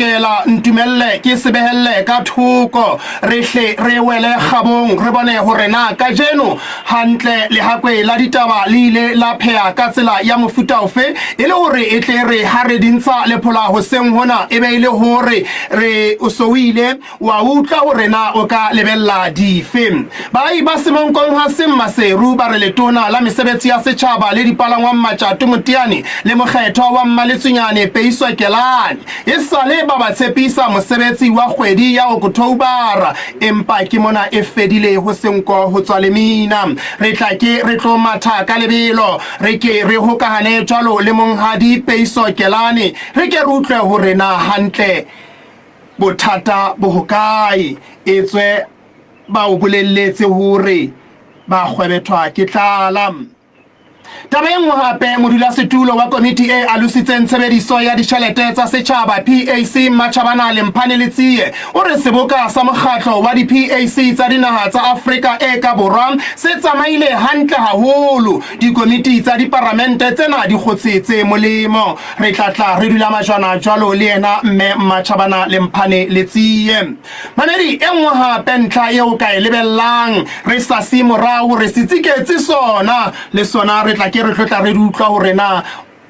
potlakela, ntumelle ke se behelle ka thoko, re hle re wele kgabong re bone hore na kajeno hantle lehakwe la ditaba le ile la pheha ka tsela ya mofuta ofe, e le hore e tle re ha re di ntsha lephola hoseng hona e be e le hore re o so o ile wa utlwa hore na o ka lebella dife. Baahi ba Semonkong ha Seng Maseru ba re letona la mesebetsi ya setjhaba le dipalangwang Matjato Moteane le mokgethwa wa Mmaletswinyane Peiswa Kelane esale ba ba tshepisa mosebetsi wa kgwedi ya Okothoubara empa ke mona e fedile ho se nko ho tswa lemina. Re tla ke re tlo matha ka lebelo re ke re hokahane jwalo le monghadi Peiso Kelane re ke re utlwe hore na hantle Bothata bo hokae? Etswe ba o bolelletse hore ba kgwebethwa ke tlala. Taba e nngwe hape, modulasetulo wa komiti e alositseng tshebediso ya ditjhelete tsa setjhaba, PAC, Mmatjhabana Lemphane Letsie, o re seboka sa mokgatlo wa di-PAC tsa dinaha tsa Afrika e ka Borwa se tsamaile hantle haholo. Dikomiti tsa diparamente tsena di kgotse tse molemo. Re tla tla re dula majwana jwalo le yena mme Mmatjhabana le Mphane Letsie. Mamedi, e nngwe hape ntlha eo ka e lebellang re sa si morao hore setsiketsi sona le sona re tla ke re tlo tla re di utlwa hore na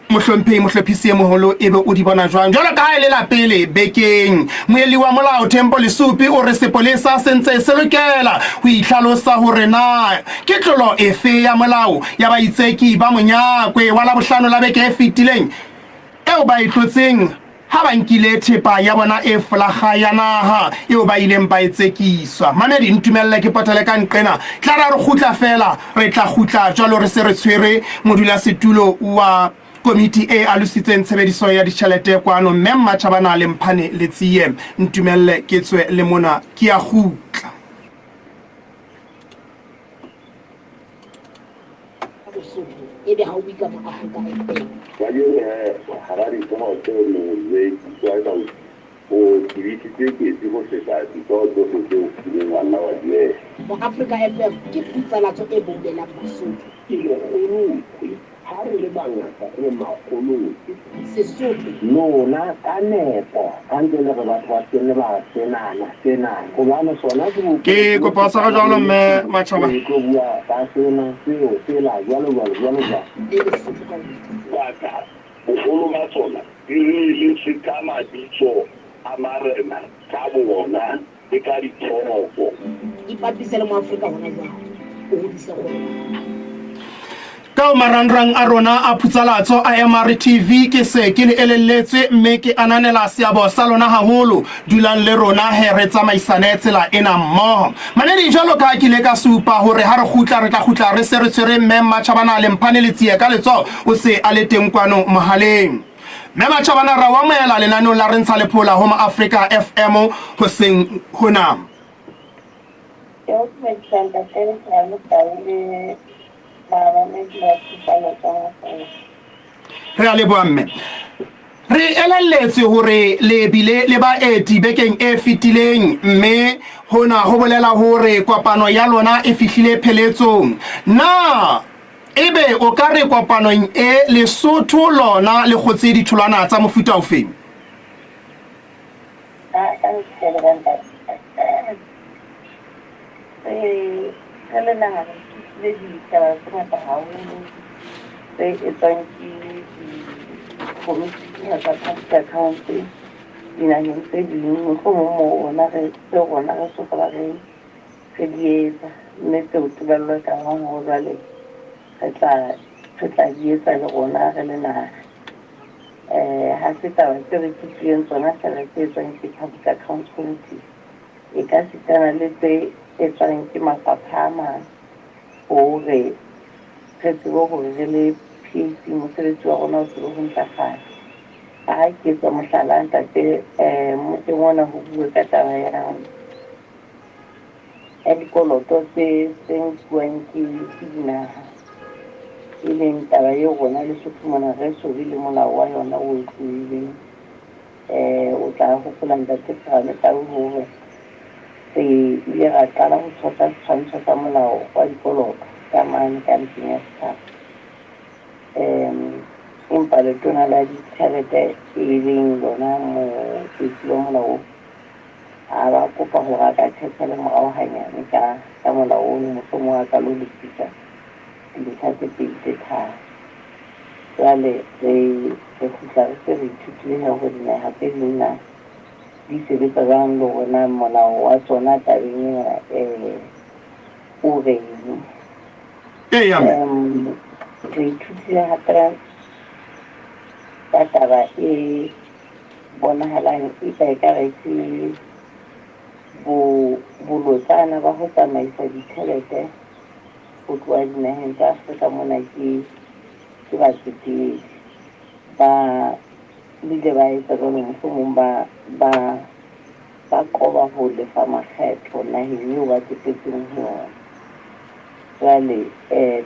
mohlomphehi mohlophisi e moholo ebe o di bona jwang jwalo ka ha e le la pele bekeng. Moeli wa molao Tempo Lesupi o re sepolesa se ntse se lokela ho itlhalosa hore na Ke tlolo efe ya molao ya baitseki ba monyakwe wa Labohlano la beke e fetileng eo ba e tlotseng ha ba nkile thepa ya bona e folakga ya naha eo ba ileng ba e tsekiswa? Mamedi, ntumelle ke potele ka nqena. Tla ra re kgutla feela, re tla kgutla jwalo re se re tshwere modulasetulo wa komiti e alositseng tshebediso ya ditjhelete kwano, Mme Mmatjhabana le Mphane Letsie. Ntumelle ke tswe le mona, ke a kgutla. Bosotho ebe ha o bue ka Moafrika FM. Kajeno he, hara dihlooho tseo Mojwetsi wa o tebisitse ketsi ho feta dihlooho tsohle tseo o kileng wa nna wa di ela. Moafrika FM ke phutsalatso e boulelang Basotho. Ke lekgolokwe Ha re le bangata re makgolokwe. Sesotho. Lona ka nepo, ha ntse le re batho ba se ba senana, senana, hobane sona ke Ke kopa o tshware jwalo mme Matjhaba. Re tlo bua ka sena, seo, sela, jwalo jwalo, jwalo jwalo. Le Lesotho ka ho fetisisa. Baka, boholo ba tsona di reeletswe ka mabitso a marena ka boona le ka dithoko. Ipapise le Moafrika hona jwale, o hodise kgwebo. Ka ho marangrang a rona a phutsalatso a MRTV ke se ke le elelletswe mme ke ananela seabo sa lona haholo. Dulang le rona he re tsamaisane tsela ena mmoho. Mamedi, jwalo ka ha ke ile ka supa hore ha re kgutla re tla kgutla re se re tshwere Mme Mmatjhabana Lemphane Letsie ka letsoho, o se a le teng kwano mohaleng. Mme Matjhabana ra o amohela lenaneong la Re Ntsha Lephola ho Maafrika FM hoseng hona. Ke o dumedisa ntate Serame Tau le bamamedi ba Thupelo tsa Mafoko. Re a leboha mme. Re elelletswe hore le bile le baeti bekeng e fetileng mme hona ho bolela hore kopano ya lona e fihlile pheletsong. Na Ebe o ka re kopanong e, Lesotho lona le kgotse ditholwana tsa mofuta ofeng? A ka ntshelela ntate. Re re le naha re ithutile ditaba tse ngata haholo tse etswang ke dikomiti tsena tsa public accounts dinaheng tse ding. Mohlomong moo rona re tseo rona re sokola re re di etsa, mme tseo tebello e ka bang hore jwale re tla re tla di etsa le rona re le naha. Ha se taba tse re ithutileng tsona feela tse etswang ke Public Accounts Committee, e ka sitana le tse etswang ke mafapha a mang hore re tsebe hore re le PAC mosebetsi wa rona o tsebe ho ntlafala. Ha ke etsa mohlala ntate moteng ona ho bue ka taba ya ya dikoloto tse tse nkuwang ke ke dinaha, e leng taba eo rona Lesotho mona re so be le molao wa yona o etsuwileng. O tla hopola ntate Serame Tau hore re ile ra qala ho tshohla setshwantsho sa molao wa dikoloto ka mane ka ntlong ya setjhaba. Empa letona la ditjhelete e leng lona Moeti molao oo, a ba kopa hore a ka tjhetjhele morao hanyane ka ka molao ono, mohlomong a ka lo lokisa dintlha tse pedi tse tharo. Jwale re re kgutla re se re ithutile he hore dinaha tse ding na di sebetsa jwang le hore na molao wa tsona tabeng ena o reng. Eya mme. Re ithutile hape ka taba e bonahalang eka ekare ke bo bolotsana ba ho tsamaisa ditjhelete ho tloha dinaheng tsa Afrika mona ke ke batsetedi ba bile ba etsa jwalo mohlomong ba ba ba qoba ho lefa makgetho naheng eo ba tsetetseng ho yona. Jwale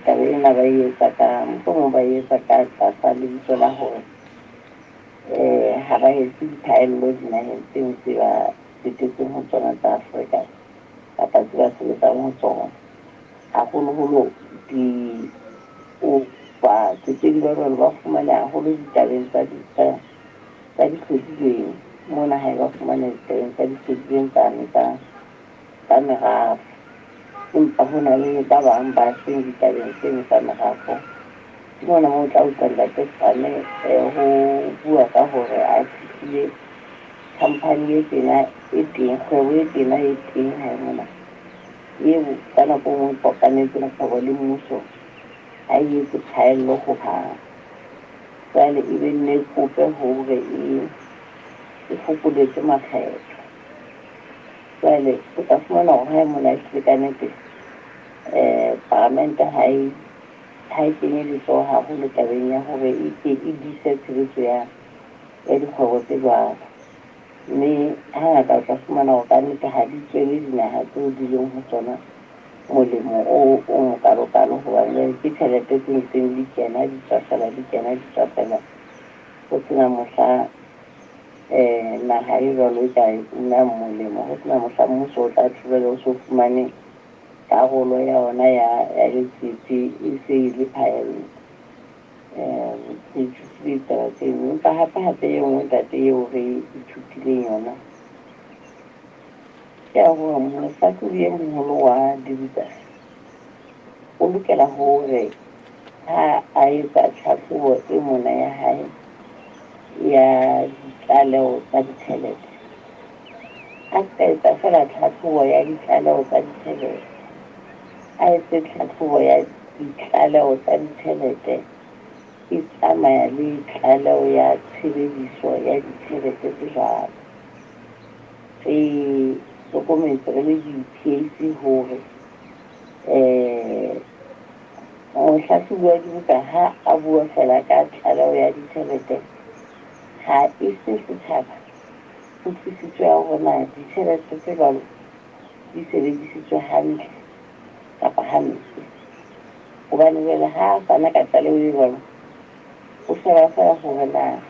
taba ena ba e etsa ka mohlomong ba e etsa ka tlasa lebitso la hore ha ba etse diphaello dinaheng tseo tse ba tsetetseng ho tsona tsa Afrika kapa tse ba sebetsang ho tsona. Haholoholo di o batsetedi ba jwalo ba fumaneha haholo ditabeng tsa tsa tsa dihlodilweng mona hae ba fumaneha ditabeng tsa dihlodilweng tsane tsa tsa merafo. Empa ho na le ba bang ba seng ditabeng tseno tsa merafo. Ke mona moo o tla utlwa Ntate Sane ho bua ka hore a fihlile company e tjena e teng, kgwebo e tjena e teng hae mona. Eo ka nako e nngwe e kopanetseng kgwebo le mmuso ha e etse phaello hohang. Jwale e be nne e kope hore e e fokoletswe makgetho. Jwale o tla fumana hore hae mona ehlile ka nnete paramente ha e ha e kenye letsoho haholo tabeng ya hore e ke e dise tshebetso ya ya dikgwebo tse jwalo. Mme hangata o tla fumana hore ka nnete ha di tswele dinaha tseo di leng ho tsona molemo o o mokalokalo hobane jwale ke tjhelete tse ntseng di kena di tswa fela di kena di tswa fela ho sena mohla naha e jwalo e ka unang molemo, ho sena mohla mmuso o tla thibela o so fumane karolo ya ona ya ya letsete e se e le phaello. Re ithutile ditaba tseno, empa hape hape e nngwe ntate eo re ithutileng yona ke ya hore mohlahlobi e moholo wa dibuka o lokela hore ha a etsa tlhahlobo e mona ya hae ya ditlaleho tsa ditjhelete, a ska etsa feela tlhahlobo ya ditlaleho tsa ditjhelete, a etse tlhahlobo ya ditlaleho tsa ditjhelete e tsamaya le tlaleho ya tshebediso ya ditjhelete tse jwalo. Re hlokometse re le di-PAC hore mohlahlobi wa dibuka ha a bua feela ka tlaleho ya ditjhelete ha e fe setjhaba kutlwisiso ya hore na ditjhelete tse jwalo di sebedisitswe hantle kapa hampe. Hobane jwale ha a fana ka tlaleho e jwalo, o sheba feela hore na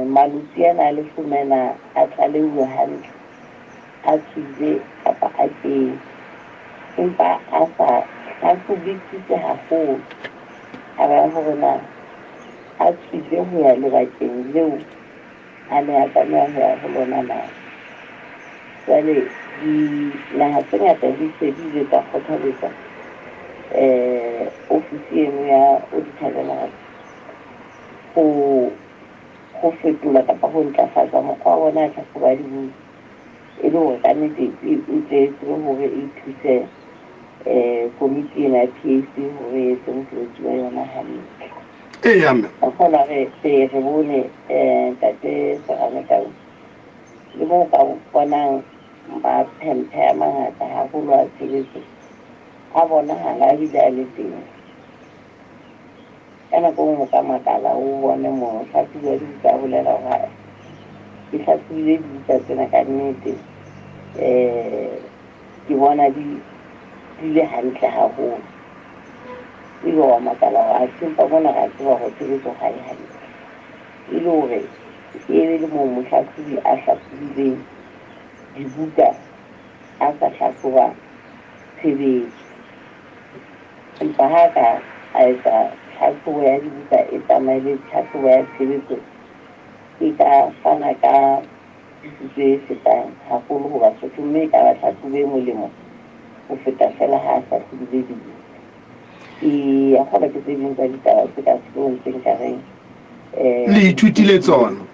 malotsi ana a leshome na a tlaleuwe hantle, a tswile kapa a kene. Empa a sa hlahlobisise haholo taba ya hore na a tswile ho ya lebakeng leo a ne a tlameha ho ya ho lona na. Jwale dinaha tse ngata di se di ile tsa kgothaletsa ofisi eno ya Auditor General ho ho fetola kapa ho ntlafatsa mokgwa wa bona wa tlhahlobo ya dibuka e le hore ka nnete e tle e tsebe hore e thuse komiti ena ya PAC hore e etse mosebetsi wa yona hantle. Eya mme. Ka kgolwa re re re bone Ntate Serame Tau le moo ka bonang maphemphe a mangata haholo a tshebetso a bonahala a bile a le teng. Ka nako e nngwe o ka makala o bone mohlahlobi wa dibuka a bolela hore ke hlahlobile dibuka tsena ka nnete ke bona di di le hantle haholo. Ebe wa makala hore atjhe empa mona re a tseba hore tshebetso ha e hantle. E le hore e be le moo mohlahlobi a hlahlobileng dibuka a sa hlahloba tshebetso. Empa ha a ka a etsa tlhahlobo ya dibuka e tsamaye le tlhahlobo ya tshebetso e ka fana ka kutlwisiso e fetang haholo ho Basotho mme e ka ba tlhahlobo e molemo ho feta feela ha a hlahlobile dibuka. Ke a kgolwa ke tse ding tsa ditaba tse ka sehloohong tse nka reng um Le ithutile tsona.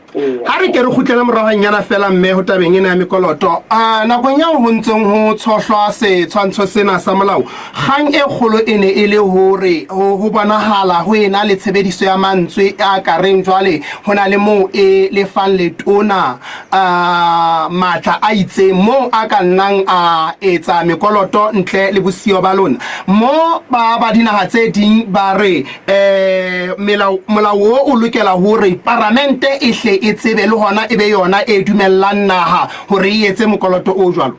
Ha re ke re kgutlele moragonyana fela mme ho tabeng ena ya mekoloto. A nakong eo ho ntseng ho tshohlwa setshwantsho sena sa molao, kgang e kgolo e ne e le hore ho ho bonahala ho ena le tshebediso ya mantswe a ka reng jwale ho na le moo e lefang letona a matla a itseng moo a ka nnang a etsa mekoloto ntle le bosiyo ba lona. Mo ba ba dinaha tse ding ba re um melao molao wo o lokela hore paramente e hle e tsebe le hona e be yona e dumellang naha hore e etse mokoloto o jwalo.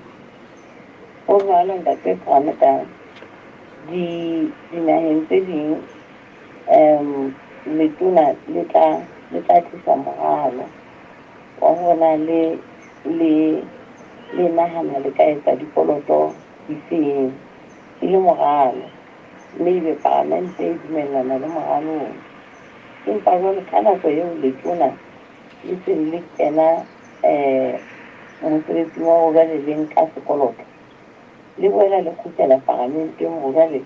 Ho jwalo ntate Ramotang, di dinaheng tse ding um letona le tla le tla tlisa moralo wa hore na le le le nahana le ka etsa dikoloto difeng e le moralo. Mme ebe Palamente e dumellana le moralo ona. Empa jwale ka nako eo letona le seng le kena mosebetsing wa hore jwale le nka sekoloto, le boela le kgutlela Paramenteng hore jwale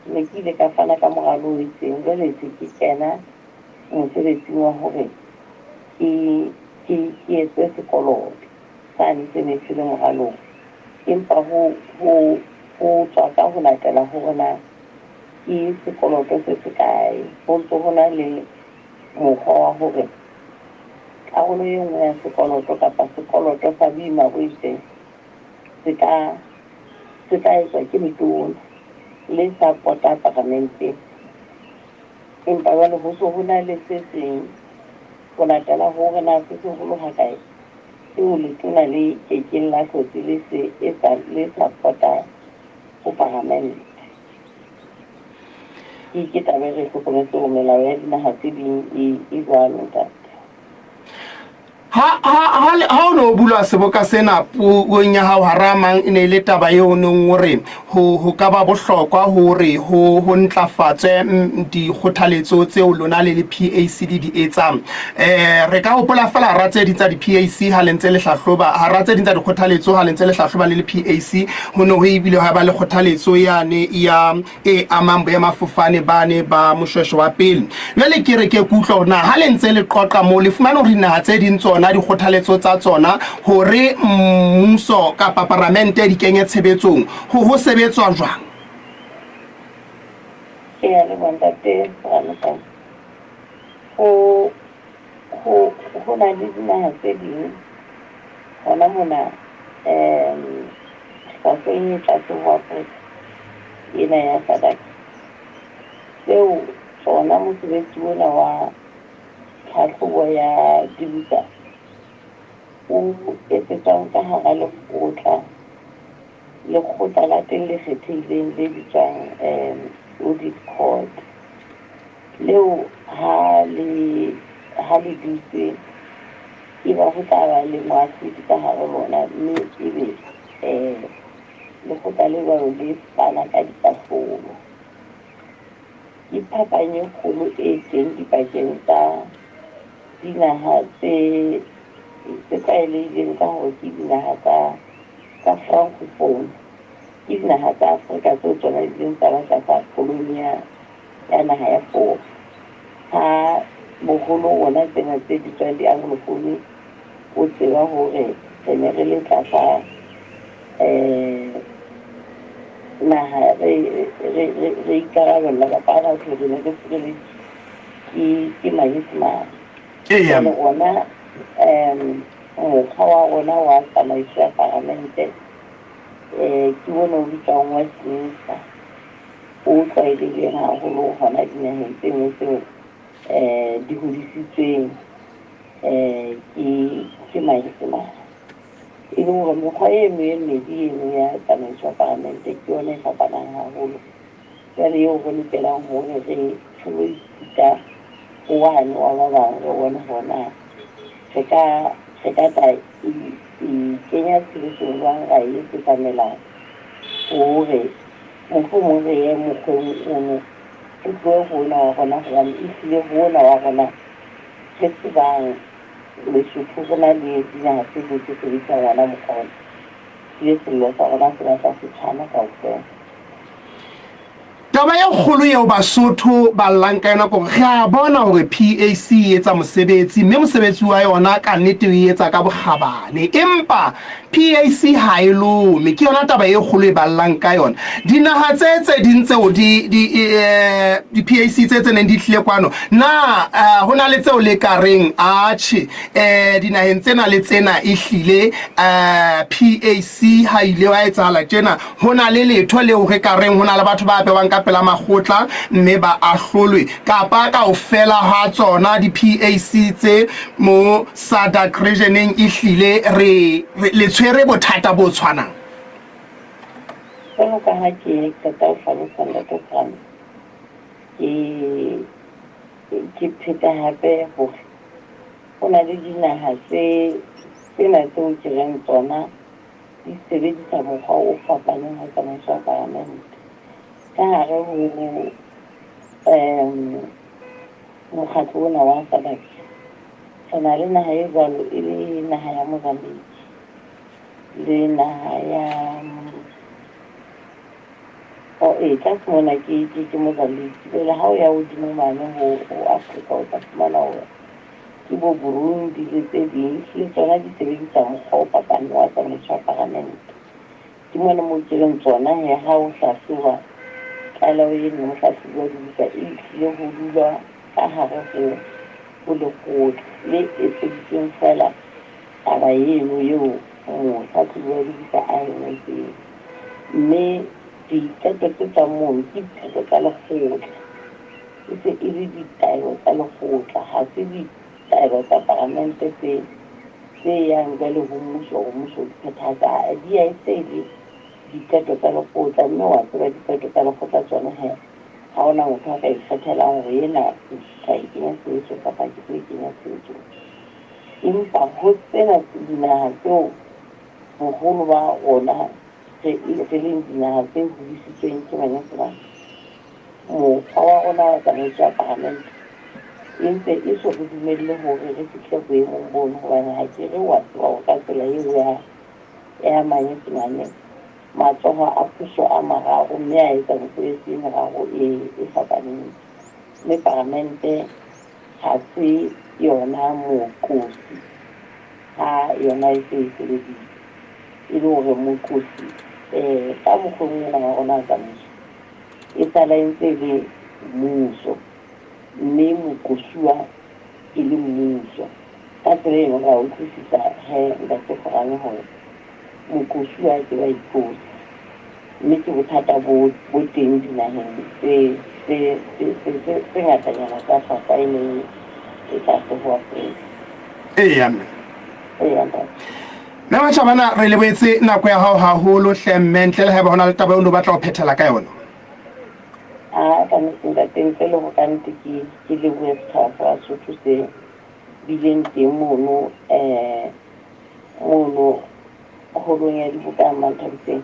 ne ke ile ka fana ka moralo o itseng, jwale se ke kena mosebetsing wa hore ke ke ke etse sekoloto sane se ne se le moralong. Empa ho ho ho tswa ka ho latela hore na ke sekoloto se sekae. Ho ntse ho na le mokgwa wa hore karolo e nngwe ya sekoloto kapa sekoloto sa boima bo itseng se ka se ka etswa ke letona le sa pota paramenteng. Empa jwale ho se ho na le se seng ho latela hore na se seholo hakae. Seo letona le ke keng la hlotse le se etsa le sa pota ho paramente. Ke ke taba e re hlokometse hore melao ya dinaha tse ding e e jwalo, ntate. Ha ha ha ha o ne o bulwa seboka sena puong ya hao hara mang e ne e le taba eo o neng o re ho ho ka ba bohlokwa hore ho ho ntlafatswe dikgothaletso tseo lona le le PAC le di etsang. Re ka hopola fela hara tse ding tsa di-PAC ha le ntse le hlahloba, hara tse ding tsa dikgothaletso ha le ntse le hlahloba le le PAC, ho ne ho ebile ha ba le kgothaletso yane ya e amang boemafofane bane ba Moshweshwe wa pele. Jwale ke re ke kutlwa hore na ha le ntse le qoqa moo le fumane hore dinaha tse ding tsona dikgothaletso tsa tsona hore mmuso kapa paramente di kenye tshebetsong ho ho sebetswa jwang? Ke a leboha ntate Ramosane. Ho ho ho na le dinaha tse ding hona mona um hlwahlweng e tlase ho Afrika ena ya SADC tseo tsona mosebetsi ona wa tlhahlobo ya dibuka o etsetswang ka hara lekgotla lekgotla la teng le kgethehileng le bitswang um audit court leo ha le ha le dutse e ba ho tla ba le moahlodi ka hare lona mme ebe um lekgotla le jwalo le fana ka dikahlolo. Ke phapang e kgolo e teng dipakeng tsa dinaha tse tse tlwaelehileng ka hore ke dinaha tsa tsa francophone ke dinaha tsa Afrika tseo tsona di ileng tsa ba tlasa koloni ya ya naha ya Fora. Ha boholo rona tsena tse bitswang di-anglophone o tseba hore re ne re le tlasa um naha re re re re ikarabella kapa batho re ne re sireleditswe ke ke manyesemane. Eya. Jwale rona um mokgwa wa rona wa tsamaiso ya paramente um ke ona o bitswang Westminster o tlwaelehileng haholo hona dinaheng tse nngwe tseo um di hodisitsweng um ke ke manyesemane. E leng hore mekgwa eno e mmedi eno ya tsamaiso ya paramente ke yona e fapanang haholo. Jwale eo re lokelang hore re re lo ithuta ho wane wa ba bang re bone hore na re ka re ka tla e e kenya tshebetsong jwang ra e etsetsa melao hore mohlomong re ye mokgweng ono re tlohe ho ona wa rona hobane ehlile ho ona wa rona re tsebang. Lesotho ho na le dinaha tse ding tse sebedisang ona mokgwa ona. Ehlile sello sa rona se batla se tshwana kaofela. Taba e kgolo eo Basotho ba llang ka yona ke hore re a bona hore PAC e etsa mosebetsi mme mosebetsi wa yona ka nnete o e etsa ka bokgabane, empa PAC ha e lome. Ke yona taba e kgolo e ba llang ka yona. Dinaha tse tse ding tseo di di di PAC tse tse neng di tlile kwano, na ho na le tseo le ka reng atjhe dinaheng tsena le tsena ehlile PAC ha ile wa etsahala tjena? Ho na le letho leo re ka reng ho na le batho ba bewang ka pela makgotla mme ba ahlolwe, kapa kaofela ha tsona di-PAC tse mo SADC region-eng ehlile re, re, le tshwere bothata bo tshwanang? Jwalo ka ha ke qeta ho hlalosa Ntate Frans, ke, ke pheta hape hore ho na le dinaha tse, tsena tseo ke reng tsona di sebedisa mokgwa o fapaneng ho tsamaiso ya palamente. Ka hare ho um mokgatlo ona wa SADC, re na le naha e jwalo e le naha ya Mozambique le naha ya oh, ee, tlase mona ke, ke, ke Mozambique. Jwale ha o ya hodimo mane ho, ho Afrika o tla fumana hore ke bo Burundi le tse ding, le tsona di sebedisa mokgwa o fapaneng wa tsamaiso ya paramente. Ke mona moo ke reng tsona he ha ho hlahloba tlaleho eno, mohlahlobi wa dibuka e tlile ho dulwa ka hare ho ho lekgotla le etseditsweng feela taba eno eo mohlahlobi wa dibuka a e ngotseng. Mme diqeto tse tswang mono ke diqeto tsa lekgotla. E se e le ditaelo tsa lekgotla, ha se ditaelo tsa paramente tse tse yang jwale ho mmuso hore mmuso o di phethahatse. Aa, di ya e se e le diqeto tsa lekgotla, mme wa tseba diqeto tsa lekgotla tsona he, ha ho na motho a ka ikgethelang hore ena ke tla e kenya tshebetsong kapa ha ke tlo e kenya tshebetsong. Empa ho tsena dinaha tseo boholo ba rona re re leng dinaha tse hodisitsweng ke Manyesemane, Mokgwa wa rona wa tsamaiso ya paramente e ntse e so re dumelle hore re fihle boemong bono hobane ha ke re wa tseba hore ka tsela eo ya ya Manyesemane matsoho a puso a mararo mme a etsa mesebetsi e meraro e e fapaneng mme paramente ha se yona moqosi ha yona e se e sebeditse e le hore moqosi ka mokgweng ona wa rona wa tsamaiso e sala e ntse e le mmuso, mme moqosuwa e le mmuso. Ka tsela eno ra utlwisisa he Ntate Forane hore moqosuwa ke wa iqosa, mme ke bothata bo bo teng dinaheng tse tse tse tse tse tse ngatanyana tsa hlwahlwa e neng e tlase ho Afrika. Eya mme. Eya ntate. Mme Matjhabana, re lebohetse nako ya hao haholo hle mme, ntle le haeba ho na le taba eo o ne o batla ho phethela ka yona. A ka nnete ntate, ntle le hore ka nnete ke ke lebohe setjhaba sa Basotho se bileng teng mono um mono holong ya diboka ya Manthabiseng,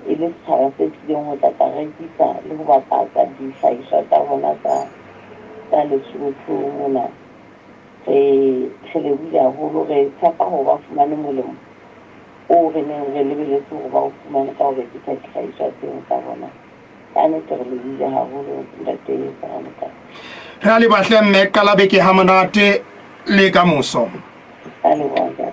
e le setjhaba se tlileng ho tla tla rekisa le ho bapatsa dihlahiswa tsa bona tsa tsa Lesotho mona. Re re lebohile haholo. Re tshepa hore ba fumane molemo oo re neng re lebeletse hore ba o fumane ka ho rekisa dihlahiswa tseno tsa bona. Ka nnete re lebohile haholo Ntate Seramotla. Re a leboha hle mme, qala beke ha monate le ka moso. Ka leboha Ntate.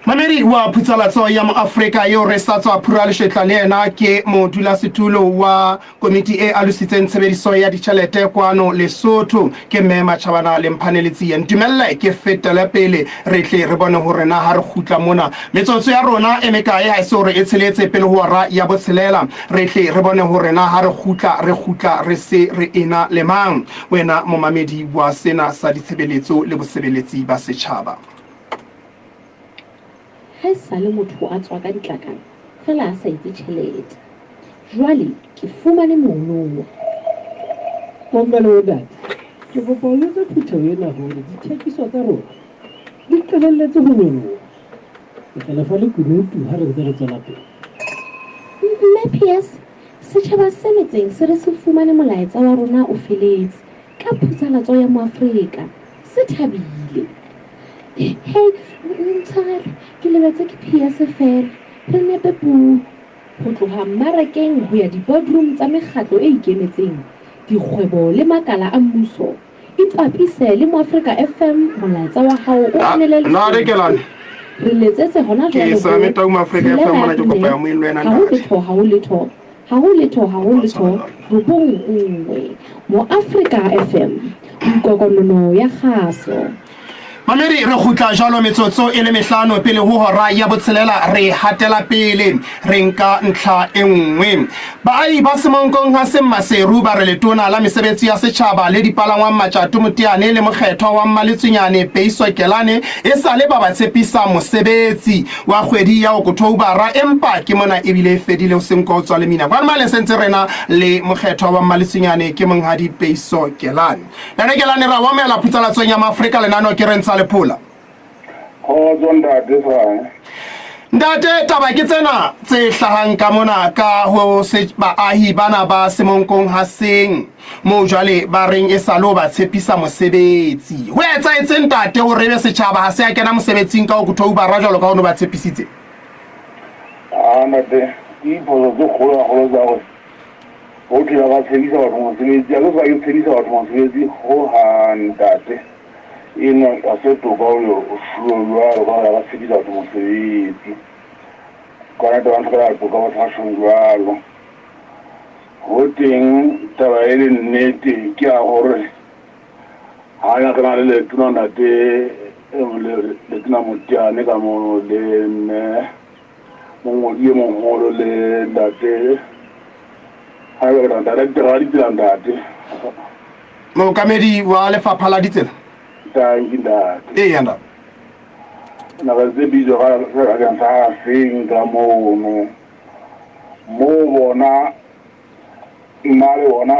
Mamedi wa Phutsalatso ya Moafrika eo re sa tswa phura leshetla le yena ke modulasetulo wa komiti e alositseng tshebediso ya ditjhelete kwano Lesotho ke Mme Matjhabana le Mphane Letsie. Ntumelle ke fetele pele re tle re bone hore na ha re kgutla mona metsotso ya rona e mekae ha e se hore e tsheletse pele ho hora ya botshelela. Re tle re bone hore na ha re kgutla re kgutla re se re ena le mang. Wena momamedi wa sena sa ditshebeletso le bosebeletsi ba setjhaba. Ha esale motho a tswa ka ditlakana feela a sa etse tjhelete. Jwale ke fumane monowa. Bomme le bontate, ke kopa o jwetse phutheho ena hore dithekiso tsa rona di qalelletse ho nyoloha. Ke tla le fa lekunutu ha re ntse re tswela pele. Mme Pierce, setjhaba se metseng se re se fumane molaetsa wa rona o feletse ka phutsalatso ya Moafrika. Se thabile. Hei, ntshwarele, ke lebetse ke PS feela. Re nepe puo. Ho tloha mmarakeng ho ya di-boardroom tsa mekgatlo e ikemetseng, dikgwebo le makala a mmuso, ipapise le Moafrika FM molaetsa wa hao o anele Ntate Kelane. Re letsetse hona Ke jwale ho Same Tau Moafrika tshelela FM mona ke kopa nne ya moeng le wena ha ho ntate. letho ha ho letho ha ho letho ha ho letho robong nngwe. Moafrika FM, nkokonono ya kgaso. Mamedi, re kgutla jwalo metsotso e le mehlano pele ho hora ya botshelela. Re hatela pele, re nka ntlha e nngwe. Baahi ba Semonkong ha se Maseru ba re letona la mesebetsi ya setjhaba le dipalangwang Matjato Moteane le mokgethwa wa Mmaletswinyane Peiso Kelane e sa le ba ba tshepisa mosebetsi wa kgwedi ya Okothobara, empa ke mona ebile e fedile ho se nko ho tswa lemina. Kwano mane se ntse rena le mokgethwa wa Mmaletswinyane ke monghadi Peiso Kelane. Ntate Kelane, ra o amohela phutsalatsong ya Maafrika lenaneo ke re ntsha lephola. Kgotso ntate Sane. Ntate, taba ke tsena tse hlahang ka mona ka ho se baahi bana ba Semonkong ha seng moo jwale ba reng e sa le o ba tshepisa mosebetsi. Ho etsahetse ntate hore ebe setjhaba ha se a kena mosebetsing ka October jwalo ka ho no ba tshepisitse? Ah ntate, ke diphoso tse kgolo haholo tsa hore Ho thwe ba ka tshebisa batho mosebetsi. Ha ke soka ke tshebisa batho mosebetsi hohang ntate. Eno ha se toka ho yo fuwe jwalo ka hore ba tshebisa batho mosebetsi. Ka nnete ba ntlhokela toka batho ba tjhong jwalo. Ho teng taba e le nnete ke ya hore ha na ke na le letona ntate letona Moteane ka mono le mme Mongodi e moholo le ntate ntate ra ditsela ntate. Mookamedi wa lefapha la ditsela. Tanki ntate. Ee ntate. Nako tse bitso ka sebakeng sa seng ka mono moo bona nna le bona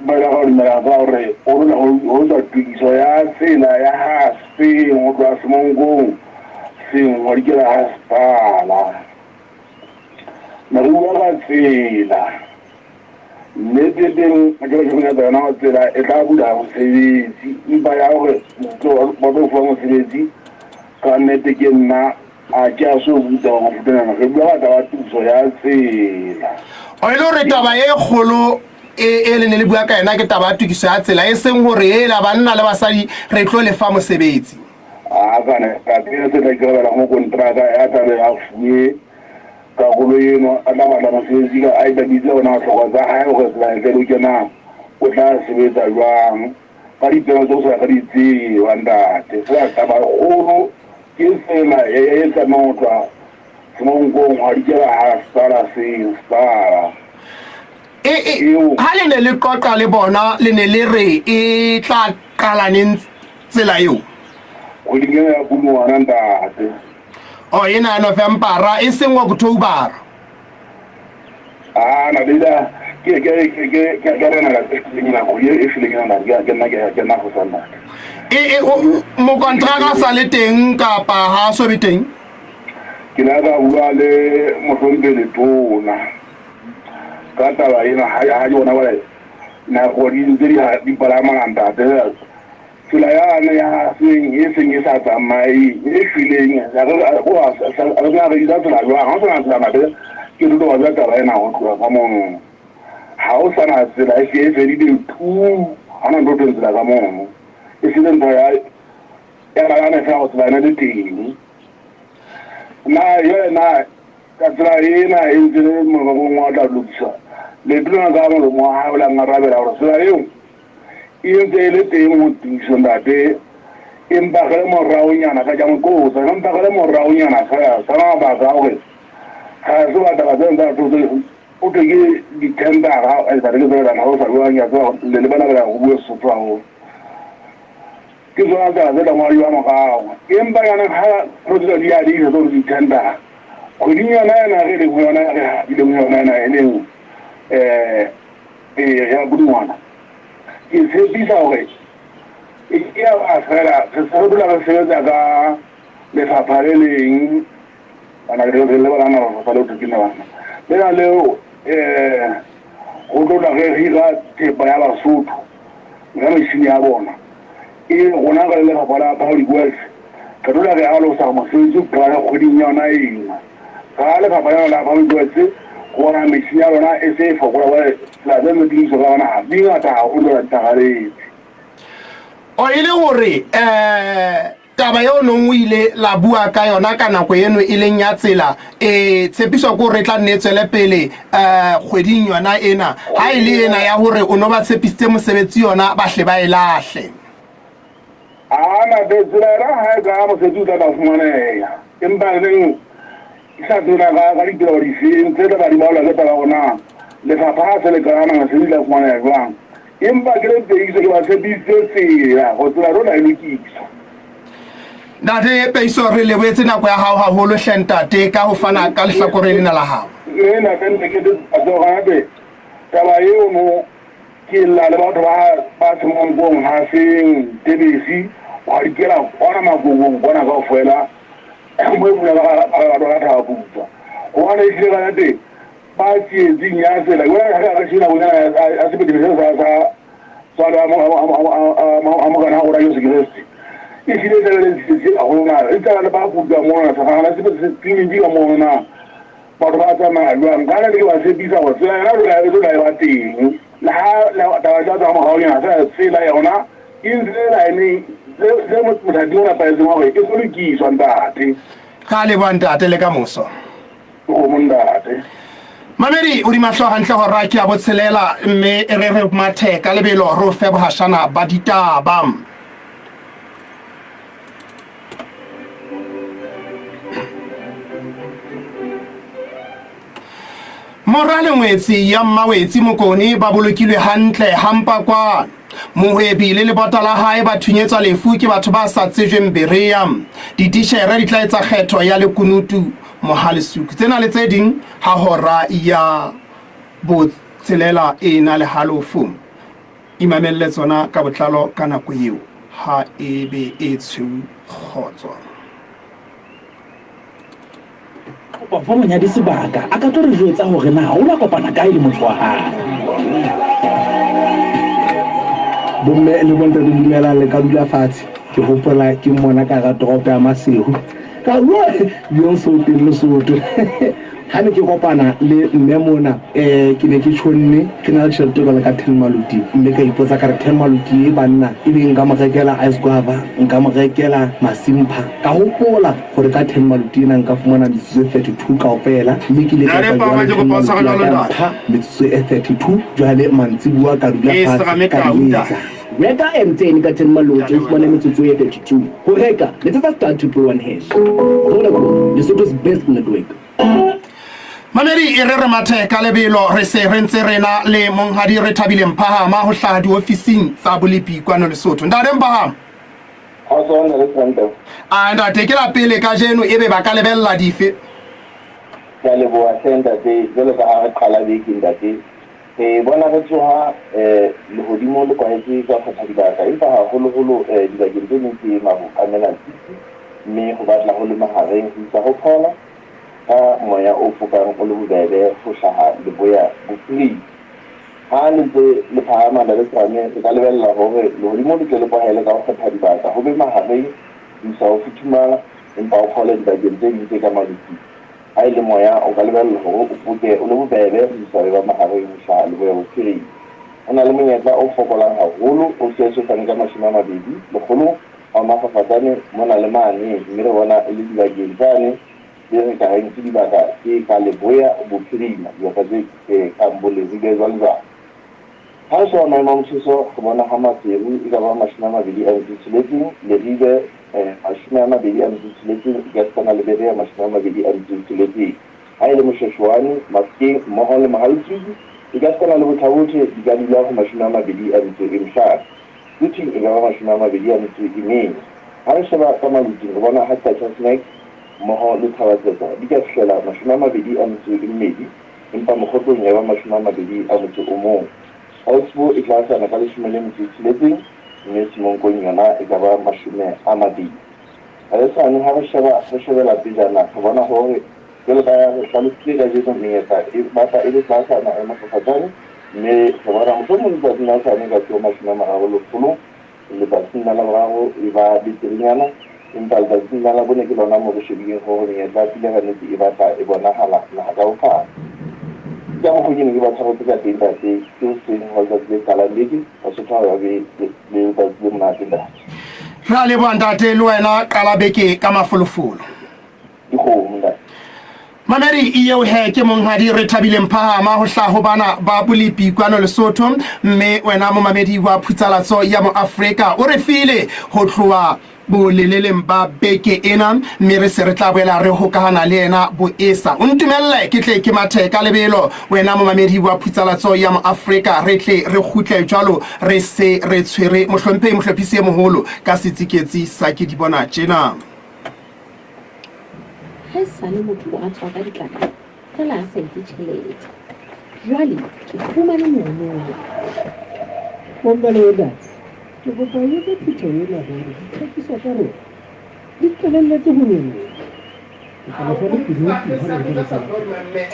ba ile ba dumela ka gore o rona ho tswa tokiso ya tsela ya ha seng ho tloha Semonkong seng wa dikela ha sepala ne re bua ka tsela nnete teng ke re ke nyatsa yona tsela e tla bula mosebetsi empa ya gore ba tlo fuwa mosebetsi ka nnete ke nna A ke a so butsa wa mofutanyana re bua ka taba tuso ya tsela. O e le hore taba e kgolo e e le ne le bua ka yona ke taba ya tokiso ya tsela e seng hore ela banna le basadi re tlo le fa mosebetsi. A ka ne ka tsena se tla ikarabela mo kontraka ya tlabe a fuwe karolo eno a tla batla mosebetsi ka a ipapitse ona tlhoko tsa hae hore tsela e tle loke na o tla sebetsa jwang ka dipelo tse o sa re di tseba ntate. Fela taba e kgolo Ke tsela e tlamehang ho tloha Semonkong hwa dikela ha Spala seng Spala. E, e, ha le ne le qoqa le bona le ne le re e tla qala neng tsela eo? Kgweding ena ya Pudungwana ntate. Oh, ena ya Novembera e seng Octobera. Ah, na le ke ke ke ke ke ke rena ka tsela go ye e fileng yona ke ke nna ke ke nna go sa nna. E e mokontraka sa le teng kapa ha so be teng? Ke la ka bua le mohlomphe letona ka taba ena ha ha yona ba nako di ntse di di palama ntate. Tsela yane ya seng e seng e sa tsamaye e shweleng re na re bitsa tsela jwang ha o sana tsela mabe ke tlo ba jwa taba ena ho tloha ka mono ha o sana tsela e se e fedile tu ha na ntho teng tsela ka mono e se ntho ya ya ba yana fela go tsela ena le teng na jwale na ka tsela ena e ntse le morerong wa tla lokisa letona ka molomo wa hae o la ngarabela gore tsela eo E ntse e le teng ho tiiso ntate, empa re le moraonyana ka jang kotsa, empa re le moraonyana fela sa mabaka a hore ga se ba taba tsena tsa tso o thwe ke di-tendera e ke tsela ha o sa jwang ya tseba le lebala bela go bua Sesotho haholo. Ke tsona taba tse tla ngwadiwa morago. Empa jaanong ha re tswa di a di tsa di-tendera kgweding yona ena re leng ho yona re habileng ho yona ena e leng Ee, ya Pudungwana. Ke tshepisa hore e ke ya ba fela re se re dula re sebetsa ka lefapha le leng bana re re lebala na lefapha leo ke bana lena leo ho tlo tla re hira thepa ya Basotho ka metjhini ya bona e rona re le lefapha la Public Works. Re dula re alosa mosebetsi o qala kgweding yona ena. Ka lefapha lena la Public Works, ho bona metjhini ya lona e se e fokola jwale tsela tse ntse di lokiswa ka yona di ngata haholo jwale di hlakaletse. O e le hore um taba eo nong o ile la bua ka yona ka nako eno e leng ya tsela e tshepiswa ke hore e tla nne e tswele pele um kgweding yona ena, ha e le ena ya hore o no ba tshepisitse mosebetsi yona ba hle ba e lahle. Ana be tsela yona ha e ka mosebetsi o tla tla fumaneha, empa re neng ke sa tsebe na ka ditaba difeng tse tla ba di ballwa ke taba hore na lefapha ha se le kana mosebetsi o tla fumaneha jwang. Empa ke le Peiso ke ba tshepisitse tsela hore tsela rona e lokiswa. Ntate Peiso, re lebohetse nako ya hao haholo hle ntate ka ho fana ka lehlakore lena la hao. Mme ntate ntse ke tse taba eo no Ke lla le batho ba ba Semonkong, Hafeng, Tebesi, gwa dikela kwana Makokong kwana kaofela mo e pula ba ba ba thaba putswa. Gobane e hlile ka nnete ba tsietsing ya tsela. Ke bona ga re shebile nakong ena ya sepetlele se sa sa tswalo ya Morena wa rona Jesu Kreste. E hlile e tla be le tsietsi haholo na e tla le ba kutlwa mona sefahana se tleliniki ka mona. Batho ba tsamaya jwang? Ka nna ke ba tshepisa hore tsela yona e tlo tla e ba teng. Le ha taba tsa tsa moraonyana fela tsela yona e ntse le line tse mothating o nepahetseng wa hore e tlo lokiswa ntate. Ra leboha ntate le ka moso. Kgomo ntate. Mamedi o di mahlo hantle hora ke ya botshelela mme e re re mathe ka lebelo re o fe bohashana ba ditaba. Mora le ngwetsi ya Mmawetsi Mokone ba bolokilwe hantle hampa kwano. Mohwebi le lebota la hae ba thunyetswa lefu ke batho ba sa tsejweng Berea. Dititjhere di tla etsa kgetho ya lekunutu Mohalesuku. Tsena le tse ding ha hora ya botshelela e na le halofo. Imamelle tsona ka botlalo ka nako eo ha e be e tshweu kgotso. Kopa fa monyadi sebaka a ka tlo re jwetsa hore na o la kopana kae le motho wa hae. Bomme le bontate dumelang le ka dula fatshe. Ke hopola ke mmona ka hara toropo ya Maseru. Ka bua bjong Sooteng Lesotho. Ha ne ke kopana le mme mona um ke ne ke tjhonne ke na le tjhelete jwalo ka ten maluti mme ka ipotsa ka re ten maluti e banna ebe nka mo rekela ice guava nka mo rekela masimpha ka hopola gore ka ten maluti ena nka fumana metsotso e 32 kaofela mme ke ile ka etsa jwalo ten maluti ya ka mpha metsotso e 32 jwale mantsibuwa ka dula fatshe ka di etsa. Reka MTN ka ten maloti o fumane metsotso e 32. Ho reka, letsetsa star 211 hash. Vodacom, Lesotho's best network. Mamedi e re re mathe ka lebelo re se re ntse re na le monghadi re thabile Mphahama ho hlaha diofising tsa bolepi kwano Lesotho. Ntate Mphahama. A ntate ke la pele kajeno ebe ba ka lebella dife? Ke a leboha hle ntate, jwalo ka ha re qala beke ntate, Re bona re tsoha lehodimo le kwahetswe ka kgotha dibaka, empa haholoholo dibakeng tse ding ke maru a melatisi, mme ho batla ho le mahareng ho isa ho phola, ka moya o fokang o le bobebe ho hlaha leboya bophirima. Ha le ntse le phahama Ntate Serame, re ka lebella hore lehodimo le tle le kwahele ka ho kgetha dibaka, ho be mahareng ho isa ho futhumala, empa ho phole dibakeng tse ding tse ka maluping. Ha e le moya, o ka lebella hore o foke o le bobebe ho isa ho eba mahareng ho hlaha leboya-bophirima. O na le monyetla o fokolang haholo, o se eso fane ka 20 lekgolong wa mafafatsane mona le mane, mme re bona e le dibakeng tsane tse re ka reng ke dibaka tse ka leboya-bophirima, dibaka tse kang bo Leribe jwalo-jwalo. Ha re sheba maemo a motjheso, re bona ha Maseru e ka ba 26, Leribe 26, ekasitana le Berea 26. Ha e le Moshweshwane, Mafikeng mmoho le Mohalitswiki, ekasitana le Botha-Bothe di ka dula ho 25. Quthing e ka ba 24. Ha re sheba ka Maluting, re bona ha Qacha's Nek mmoho le Thaba-Tseka di ka fihlela 22, empa Mokgotlong ya ba 21. Elsbo e tlaasana ka 16, mme Semonkong yona e ka ba 20. Haesale ha re sheba re shebela pejana, re bona hore jwalo ka ha re hlalositse kajeno, menyetla e batla e le tlaasana e mafafatsane, mme re bona mohlomong letsatsing la hosane ka tsoho 30 lekgolong, letsatsing la Laboraro e ba beterenyana. Empa letsatsing la Labone ke lona moo re shebileng hore menyetla ya pula ka nnete e batla e bonahala naha ka bophara. Ke ka mokgo ke ne ke ba tshwaretse ka teng ntate, ke hoseng hwa letsatsi le qalang beke, Basotho ha ba be le letsatsi le monate ntate. Re a leboha ntate, le wena qala beke ka mafolofolo. Dikgomo ntate. Mamedi eo he ke monghadi Rethabile Mphahama ho hlaha ho bana ba Bolepi kwano Lesotho, mme wena momamedi wa Phutsalatso ya Moafrika o re file ho tloha boleleleng ba beke ena, mme re se re tla boela re hokahana le yena boesa. O ntumelle ke tle ke mathe ka lebelo wena momamedi wa Phutsalatso ya Moafrika, re tle re kgutle jwalo re se re tshwere mohlomphehi mohlophisi e moholo ka setsiketsi sa ke di bona tjena. Ha e sale motho a tswa ka ditlakala feela a sa etse tjhelete. Jwale ke fumane monono. Bomme le bontate, ke kopa ho jwetsa phutheho ena hore dithekiso tsa rona di qalelletse ho nyoloha. Ke tla le fa lekunutu ha re ntse re tswela pele.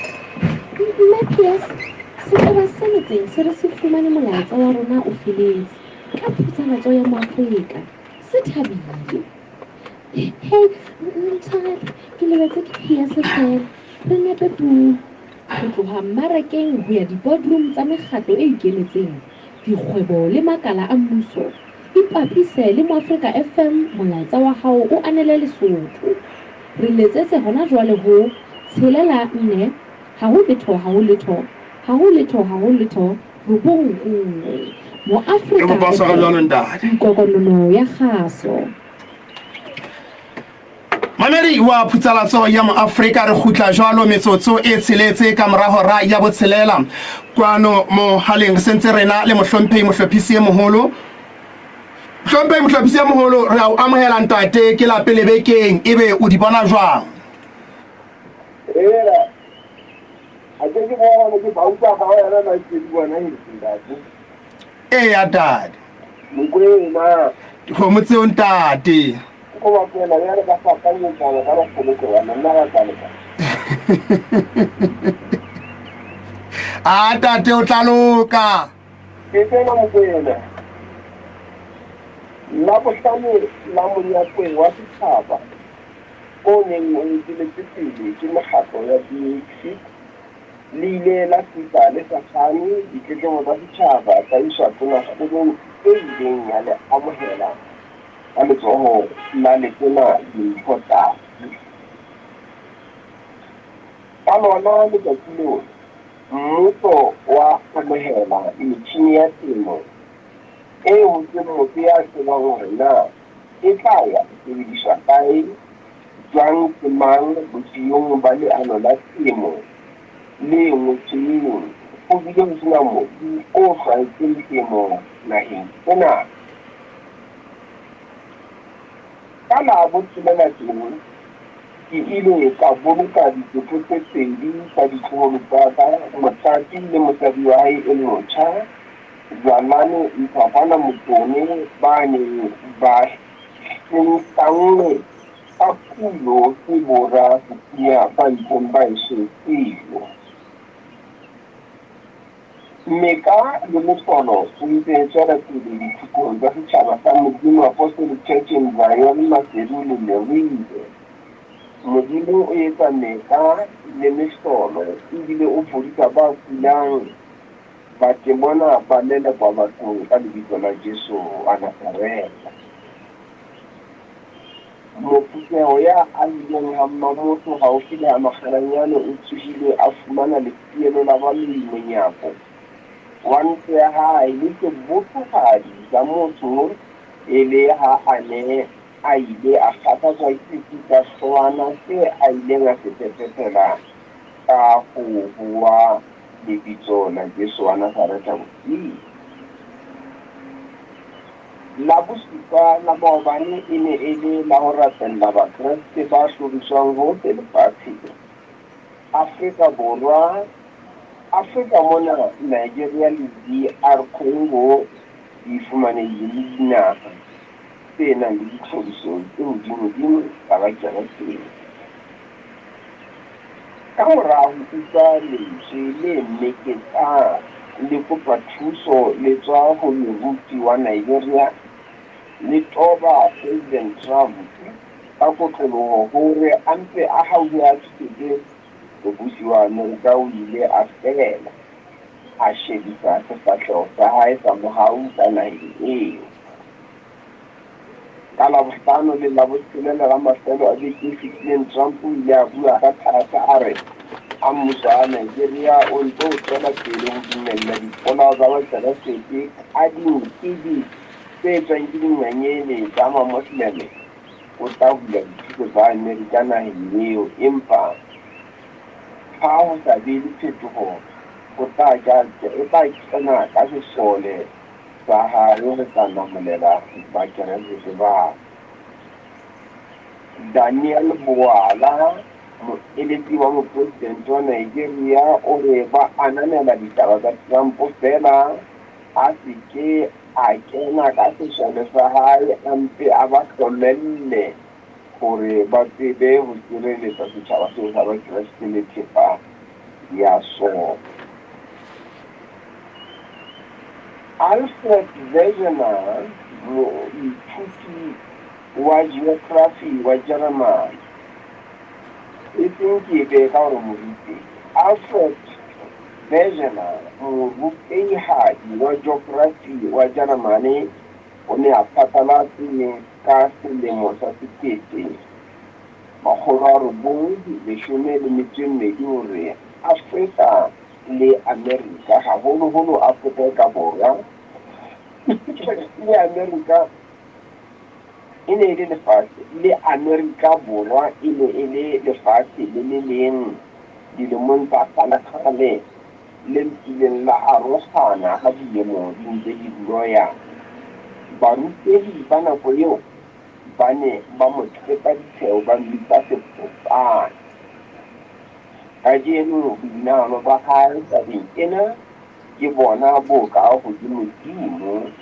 Mme Pierce, setjhaba se metseng se re se fumane molaetsa wa rona o feletse ka phutsalatso ya Moafrika. Se thabile. Hei, ntshwarele, ke lebetse ke PS feela. Re nepe puo. Ho tloha mmarakeng ho ya di-boardroom tsa mekgatlo e ikemetseng, dikgwebo le makala a mmuso. Ipapise le Moafrika FM molaetsa wa hao o anele Lesotho. Re letsetse hona jwale ho, tshelela nne, ha ho letho ha ho letho, ha ho letho ha ho letho, robong nngwe. Re Moafrika kopa o tshware FM, jwalo ntate. nkokonono ya kgaso. Mamedi wa Phutsalatso ya Moafrika, re kgutla jwalo metsotso e tsheletse ka mora hora ya botshelela kwano mohaleng. Re sentse rena le mohlomphehi mohlophisi e moholo. Mohlomphehi mohlophisi e moholo, re a o amohela ntate, ke la pele bekeng, ebe o di bona jwang? Ela, a ke ke bona ke ba utlwa ka wena na ke di bona heso ntate. Eya tate. Mokwena. Dikgomo tseo ntate. Ko ba tsena ya re ba fapanyetsana ka mafoloko wa nna ba tsaleka. A tate o tla loka. Ke tsena Mokwena. Labohlano la monyakwe wa setjhaba o neng o eteletswe pele ke mekgatlo ya BHC le ile la fihla le sa kgane ditletlebo tsa setjhaba tsa iswa Tonakgolong e ileng ya le amohela ka letsoho la letona Dimpho Tau. Ka lona letsatsi leo, mmuso wa amohela metjhini ya temo eo ho seng motho ya tsebang hore na e tla ya ho sebediswa kae, jwang ke mang bosiyong ba leano la temo le ngotsweng ho bile ho sena mobu o hlwaetseng temo naheng ena. Ka la botshelela teng, ke ile ka boloka ditopo tse pedi tsa ditloholo tsa ka, Motlatsi le mosadi wa hae e motjha, Jwalane Mphakwana Mokone, ba neng ba hlengsanngwe ka pulo ke borasethunya ba ntseng ba eso tsejwe. Meka le mehlolo e ntse e tswela pele diphuthehong tsa setjhaba sa Modimo Apostolic Church in Zion, Maseru le Leribe. Modimo o etsa meka le mehlolo ebile o fodisa ba kulang. Batemona ba lelekwa bathong ka lebitso la Jesu wa Nasaretha. Mophutheho ya ahileng ha Mmamotho haufi le ha Makgalanyane o tsohile a fumana lefielo la baloi monyako wa ntlo ya hae le sebophohadi sa motho e le ha a ne a ile a kgathatswa ke sefi sa hlowana se a ileng a se pepetela ka ho howa lebitso la Jesu wa Nasaretha bosiu. La bosupa la maobane e ne e le la ho rapella Bakreste ba hloriswang hohle lefatsheng. Afrika Borwa, Afrika mona Nigeria le DR Congo di fumanehile le dinaha tse nang le ditlhoriso tse hodimodimo tsa Bakeresete. Ka mora ho utlwa lentswe le meketsang le kopa thuso le tswa ho moruti wa Nigeria le toba President Trump, ka kotloloho hore a mpe a hauhe a thusetse mobusi wa Amerika o ile a fela a shebisa sefahleho sa hae sa mohau ka naheng eo. Ka Labohlano le Labotshelela la mafelo a beke e fetileng Trump o ile a bua ka thata a re ha mmuso wa Nigeria o ntse o tswela pele ho dumella dipolao tsa Bakeresete ka dinkidi tse etswang ke dingangele tsa Mamosleme o tla hula dithuso tsa Amerika naheng eo empa ha ho sa be le phetoho o tla kena ka sesole sa hae ho tla namolela Bakeresete ba. Daniel Bwala, moeletsi wa mopresidente wa Nigeria, o re ba ananela ditaba tsa Trump feela a se ke a kena ka sesole sa hae a mpe a ba hlomelle hore ba tsebe ho sireletsa setjhaba seo sa Bakreste le thepa ya sona. Alfred Wegener, moithuti wa jeokrafi wa Jeremane, e seng ke e beye ka gore morutehi, Alfred Wegener, morutehadi wa jeokrafi wa Jeremane, o ne a phatlalatse ka selemo sa 1912 hore Afrika le Amerika, haholoholo Afrika e ka Borwa, le Amerika e ne e le lefatshe, le Amerika Borwa e ne e le lefatshe le le leng dilemong tsa kgalekgale le mpileng la arohana ha dilemo di ntse di loya. Barutehi ba nako eo ba ne ba mo tshepa ditsheho ba mmitsa sepotsane. Kajeno boinahano ba hae tabeng ena ke bona bo ka hodimodimo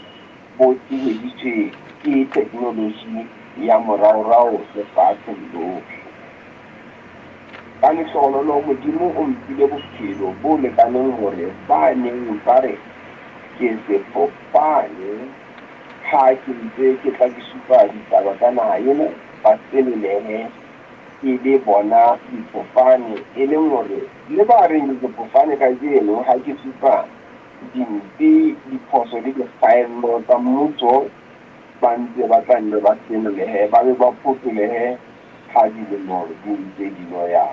bo tsheheditswe ke theknoloji ya moraorao lefatsheng lohle. Ka lehlohonolo Modimo o mphile bophelo bo lekaneng hore ba neng ba re ke sefofane ha ke ntse ke tla ke supa ditaba tsa naha ena ba senolehe e le bona difofane, e leng hore le ba reng ke sefofane kajeno ha ke supa dimpe, diphoso le dikgaello tsa mmuso ba ntse ba tla nne ba senolehe ba be ba photholehe ha dilemo di ntse di loya.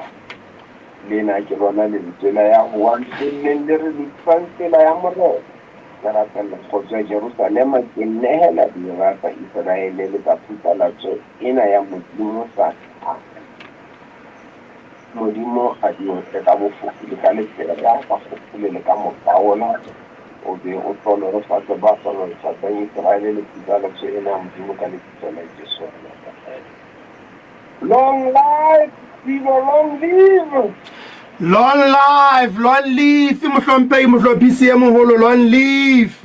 Lena ke lona lentswe la ya howang felleng le re lokisang tsela ya Morena. Ke rapella kgotso ya Jerusalema, ke nehela dira tsa Iseraele le tsa phutsalatso ena ya Modimo Satane. Modimo a di otle ka bofofu le ka lepera, ka kgopole le ka mokaola, o be o hlohonolofatse ba hlohonolofatsang Iseraele le phutsalatso ena ya Modimo ka lebitso la Jesu wa Nazaretha. Long life, Silo, long live! Long life, long live, mohlomphehi mohlophisi e moholo, long live.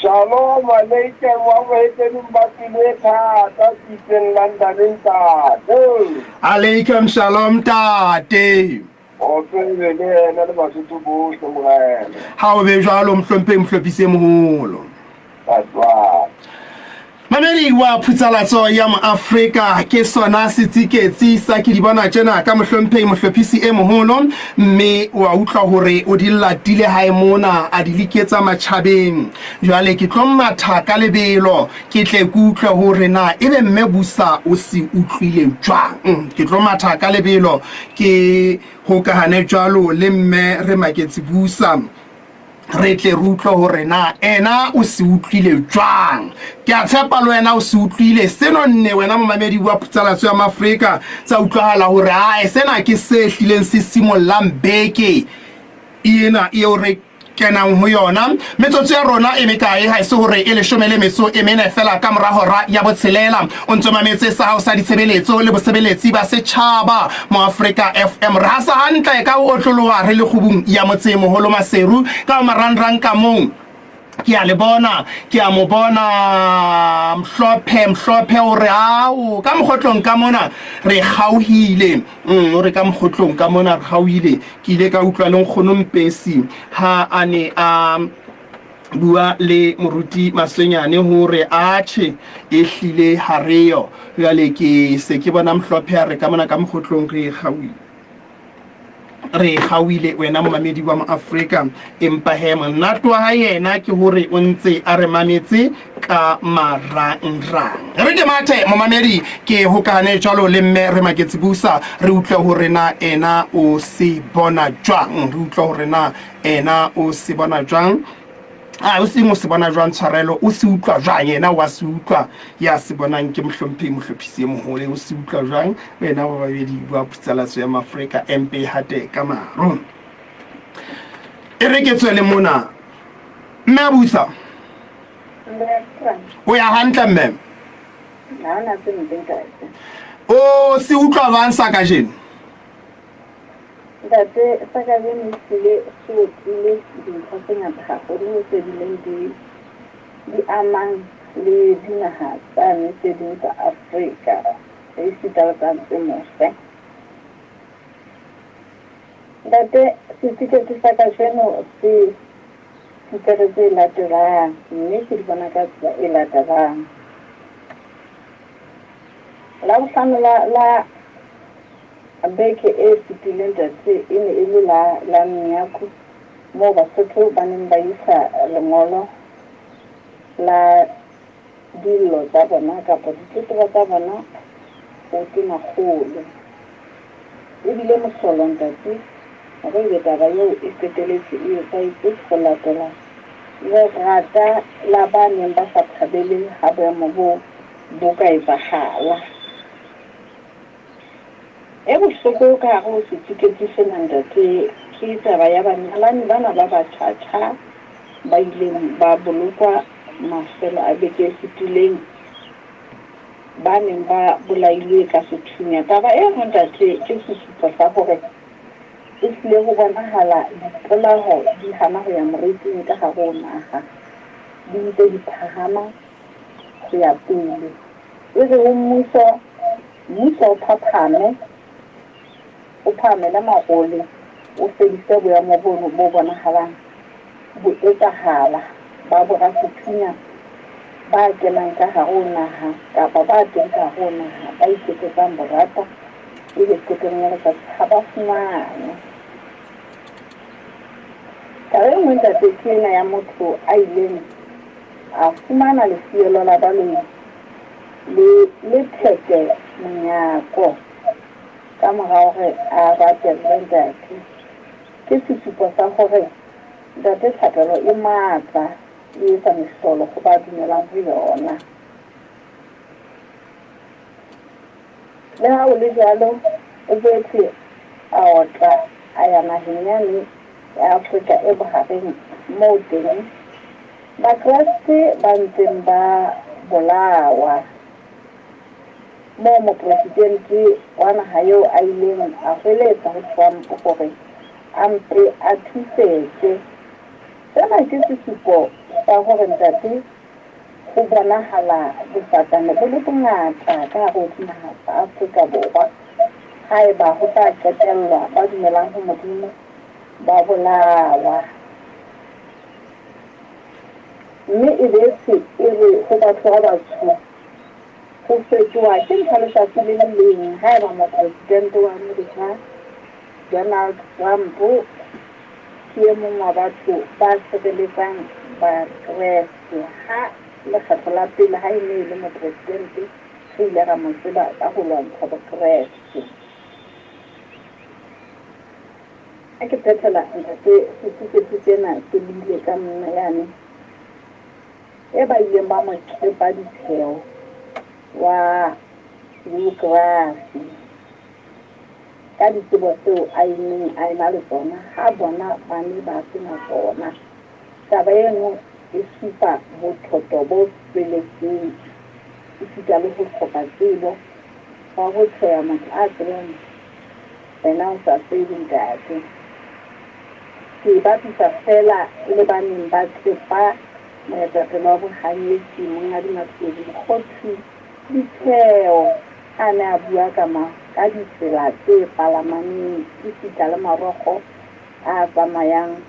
Shalom aleikum wa boheteneng ba pelo e thata tsitseng London ntate. Aleikum shalom tate. O tsebe le yena le Basotho bohle morena. Ha o be jwalo mohlomphehi mohlophisi e moholo. Mamedi wa phutsalatso ya Moafrika ke sona setsiketsi sa ke di bona tjena ka mohlomphehi mohlophisi e moholo mme wa utlwa hore o di latile hae mona a di liketsa matjhabeng. Jwale ke tlo matha ka lebelo ke tle ke utlwe hore na ebe mme Busa o se utlwile jwang. Ke tlo matha ka lebelo ke hokahane jwalo le mme re maketse Busa. Re tle re utlwe hore na ena o se utlwile jwang. Ke a tshepa le wena o se utlwile. Seno nne wena momamedi wa Phutsalatso ya Mafrika tsa utlwahala hore ae sena ke se hlileng se simollang beke ena eo re kenang ho yona. Metsotso ya rona e mekae ha e se hore e leshome le metso e mene fela ka mora hora ya botshelela. O ntso mametse sa hao sa ditshebeletso le bosebeletsi ba setjhaba mo Afrika FM. Re hasa hantle ka ho otloloha re le kgubung ya motse moholo Maseru ka ho marangrang ka mong. Ke a le bona, ke a mo bona Mhlophe, Mhlophe o re ao ka mokgotlong ka mona re kgaohile. O re ka mokgotlong ka mona re kgaohile. Ke ile ka utlwa le nkgono Mpesi ha a ne a. Bua le moruti Maswenyane hore atjhe ehlile ha reyo. Jwale ke se ke bona Mhlophe a re ka mona ka mokgotlong re kgaohile. Re kgaohile wena momamedi wa Moafrika. Empa he monate wa hae yena ke hore o ntse a re mametse ka marangrang. Re ke mathe momamedi ke hokahane jwalo le mme re maketse busa re utlwe hore na ena o se bona jwang. Re utlwe hore na Ena o se bona jwang? A o seng o se bona jwang tshwarelo o se utlwa jwang yena wa se utlwa ya se bonang ke mohlomphehi mohlophisi e moholo o se utlwa jwang wena wa babedi bua phutsalatso ya Mafrika mpe hate ka maro e re ke tswele mona mme a busa o ya hantle mme o se utlwa jwang sa kajeno Ntate, sa kajeno ehlile se otlile dintho tse ngata haholo tse bileng di di amang le dinaha tsane tse ding tsa Afrika esita le tsa tse mose. Ntate, setifikeiti sa kajeno se fupere tse latelang mme ke di bona ka tsela e latelang. Labohlano la la Beke e fetileng ntate e ne e le la la Mnyaku moo Basotho ba neng ba isa lengolo la dillo tsa bona kapa ditletlebo tsa bona ho Tonakgolo. E bile mohlolo ntate hore ebe taba eo e qeteletse e etsahetse ho latela lerata la ba neng ba sa thabele ha boemo boo bo ka etsahala. E bohloko ka hare ho setiketi sena ntate ke taba ya banyalani bana ba batjhatjha ba ileng ba bolokwa mafelo a beke e fetileng ba neng ba bolailwe ka sethunya. Taba eno ntate ke sesupo sa hore ehlile ho bonahala dipolaho di hana ho ya moriting ka hare ho naha, di ntse di phahama ho ya pele. E re ho mmuso, Mmuso o phaphame, o phahamele marole, o fedise boemo bono bo bonahalang bo etsahala ba borasethunya ba kenang ka hare ho naha kapa ba teng ka hare ho naha ba iketsetsang borata ebe qetellong ya letsatsi ha ba fumanwe. Taba e nngwe ntate ke ena ya motho a ileng a fumana lefielo la baloi le le phete monyako ka mora hore a rapelle ntate. Ke sesupo sa hore ntate thapelo e matla e etsa mehlolo ho ba dumelang ho yona. Le ha ho le jwalo, o boetse a otla a ya naheng yane ya Afrika e bohareng moo teng Bakreste ba ntseng ba bolawa, moo mopresidente wa naha eo a ileng a hweletsa ho Trump hore a mpe a thusetse. Sena ke sesupo sa hore ntate ho bonahala bosatane bo le bongata ka hare ho dinaha tsa Afrika Borwa haeba ho tla qetellwa ba dumelang ho Modimo ba bolawa. Mme e boetse e re ho batho ba batsho, ho fetoha ke ntho ya letsatsi le le leng haeba Mopresidente wa Amerika Donald Trump ke e mong wa batho ba sireletsang Bakreste. Ha lekgetlo la pele ha e ne e le mopresidente, re ile ra mo tseba ka ho lwantsha Bokreste. Ha ke phethela, ntate, setifikeiti sena se buile ka monna yane e ba ileng ba mo tlepa ditsheho wa Geography ka ditsebo tseo a neng a ena le tsona ha bona ba ne ba se na tsona. Taba eno e supa bothoto bo tsweletseng esita le ho hloka tsebo hwa ho tsheha motho a tsebang Wena o sa tsebe, ntate. Ke e bapisa feela le ba neng ba tsepa moetapele wa bohanyetsi, Monghadi Matlou Mokgothu Ditheo, ha a ne a bua ka ma, ka ditsela tse palamaneng esita le marokgo a tsamayang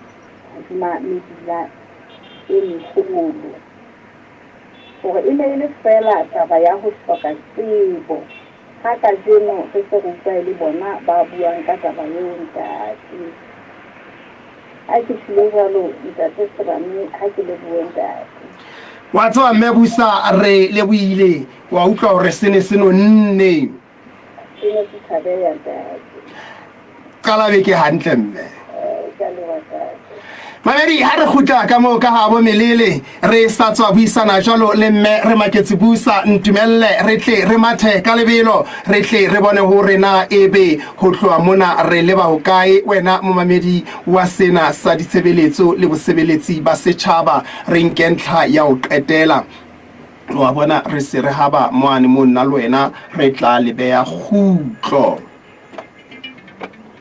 hodima mebila. e meholo. Hore e ne e le feela taba ya ho hloka tsebo, ha kajeno re se re utlwa e le bona ba buang ka taba eo, ntate. Ha ke tlile jwalo, ntate Serame, ha ke lebohe, ntate. Wa tseba mme Busa re lebohile, wa utlwa hore se ne se nonne. Se ne se tshabeha, ntate. Qala beke hantle mme. Ke a leboha, ntate. Mamedi, ha re kgutla ka moo ka habo melele, re sa tswa buisana jwalo le mme re maketse busa, ntumelle re tle re mathe ka lebelo, re tle re bone hore na ebe ho tloha mona re leba hokae. Wena momamedi wa sena sa ditshebeletso le bosebeletsi ba setjhaba, re nke ntlha ya ho qetela. Wa bona, re se re haba moane moo nna le wena re tla le beha kgutlo.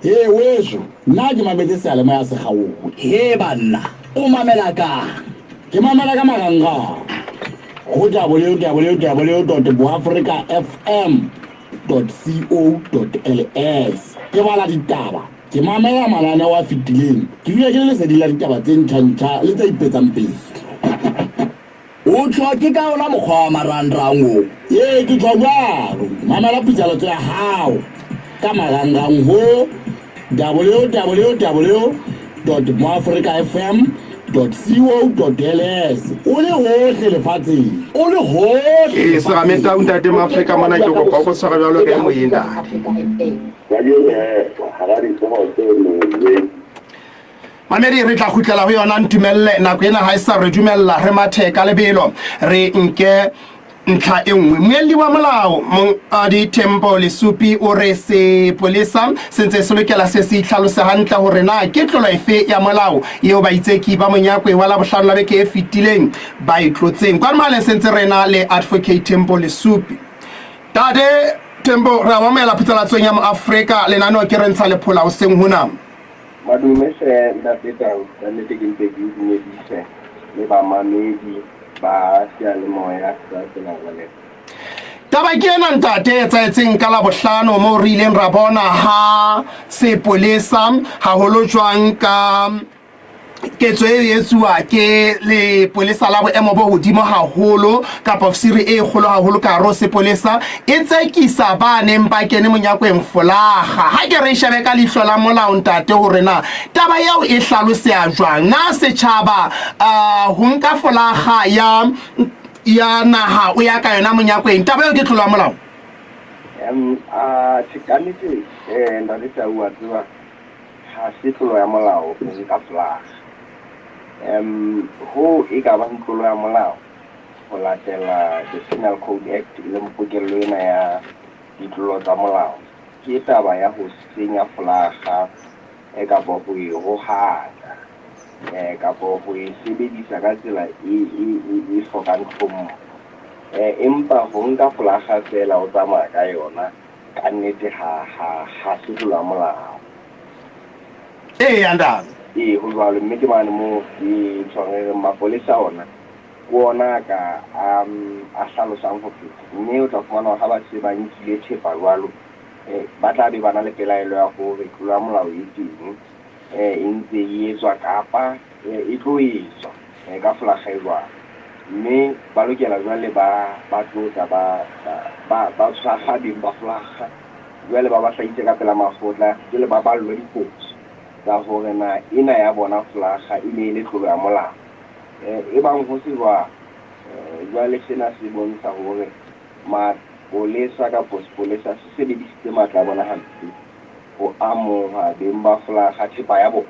He weso, nna ke mametse seyalemoya se kgaohe. He banna, o mamela kang? Ke mamela ka marangrang go www dot boafrikafm dot co dot ls. Ke bala ditaba, ke mamela mananeo a fetileng, ke dula ke le leseding la ditaba tse ntjha-ntjha le tse ipetsang pele. O tjho ke ka ona mokgwa wa marangrang o? Ee, ke tjho jwalo. Mamela pitsaletso ya hao ka marangrang ho www dot moafrikafm dot co dot ls o le hohle lefatsheng. O le hohle Ee, serame tau ntate Maafrika mona ke kopa o ko tshware jwalo ka e moyeng ntate. Kajeno he, hara dihlooho tse neng Mamedi, re tla kgutlela ho yona. Ntumelle, nako ena ha e sa re dumella re mathe ka lebelo, re nke ntlha e nngwe. Muelli wa molao Monghadi Tempo Lesupi o re sepolesa se ntse se lokela se se itlhalose hantle hore na ke tlolo efe ya molao eo baitseki ba monyakwe wa Labohlano la beke e fetileng ba e tlotseng. Kwano mohaleng se ntse re na le Advocate Tempo Lesupi. Tate Tempo, re a o amohela phutsalatsong ya Moafrika. Lenaneo ke re ntsha lephola hoseng hona. Madume hle Ntate Tau, ka nnete ke mpe ke o dumedise le bamamedi ba seyalemoya sa Selarole. Taba ke ena ntate e etsahetseng ka Labohlano moo re ileng ra bona ha sepolesa haholo jwang ka ketso e etsuwa ke lepolesa la boemo bo hodimo haholo kapa ofisiri e kgolo haholo ka hare ho sepolesa e tsekisa ba neng ba kene monyakweng folaga. Ha ke re shebe ka leihlo la molao ntate hore na taba eo e hlaloseha jwang. Na setjhaba ho nka folaga ya ya naha o ya ka yona monyakweng, taba eo ke tlolo ya molao? Tjhe, kannete ntate Tau wa tseba Ha se tlolo ya molao ho nka folaga. Hoo e ka bang tlolo ya molao ho latela the Penal Code Act, e leng pokello ena ya ditlolo tsa molao, ke taba ya ho senya folaga kapa ho e rohaka kapa ho e sebedisa ka tsela e, e, e, e hlokang tlhompho. Empa ho nka folaga feela o tsamaya ka yona, Ka nnete ha, ha, ha se tlolo ya molao. Eya, ntate. Ee, ho jwalo. Mme ke mane moo ke tjhong re reng mapolesa ona ke ona a ka a, a hlalosang ho feta. Mme o tla fumana hore ha ba se ba nkile thepa jwalo, ba tla be ba na le pelaelo ya hore tlolo ya molao e teng, e ntse e etswa kapa e tlo etswa ka folakga e jwalo. Mme ba lokela jwale ba, ba tlo tla ba, ba, ba tshwara beng ba folakga, jwale ba ba hlahise ka pela makgotla, jwale ba ballwe dipotso tsa hore na ena ya bona folakga e ne e le tlolo ya molao. Ebang ho se jwalo, jwale sena se bontsha hore mapolesa kapo sepolesa se sebedisitse matla a bona hampe ho amoha beng ba folakga thepa ya bona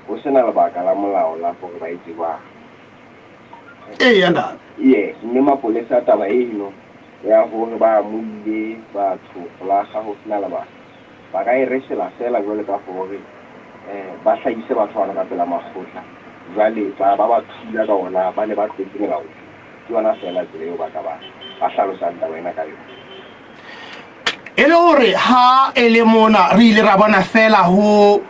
ho se na lebaka la molao la hore ba etse jwalo. Eya, ntate. Yes, mme mapolesa taba eno ya hore ba amohile batho folaga ho sena lebaka, ba ka e reshela feela jwale ka hore ba hlahise batho bana ka pela makgotla, jwale ba ba ba thula ka ona ba ne ba tlotse melao efe. Ke yona feela tsela eo ba ka ba ba hlalosang taba ena ka yona. E le hore ha e le mona re ile ra bona feela ho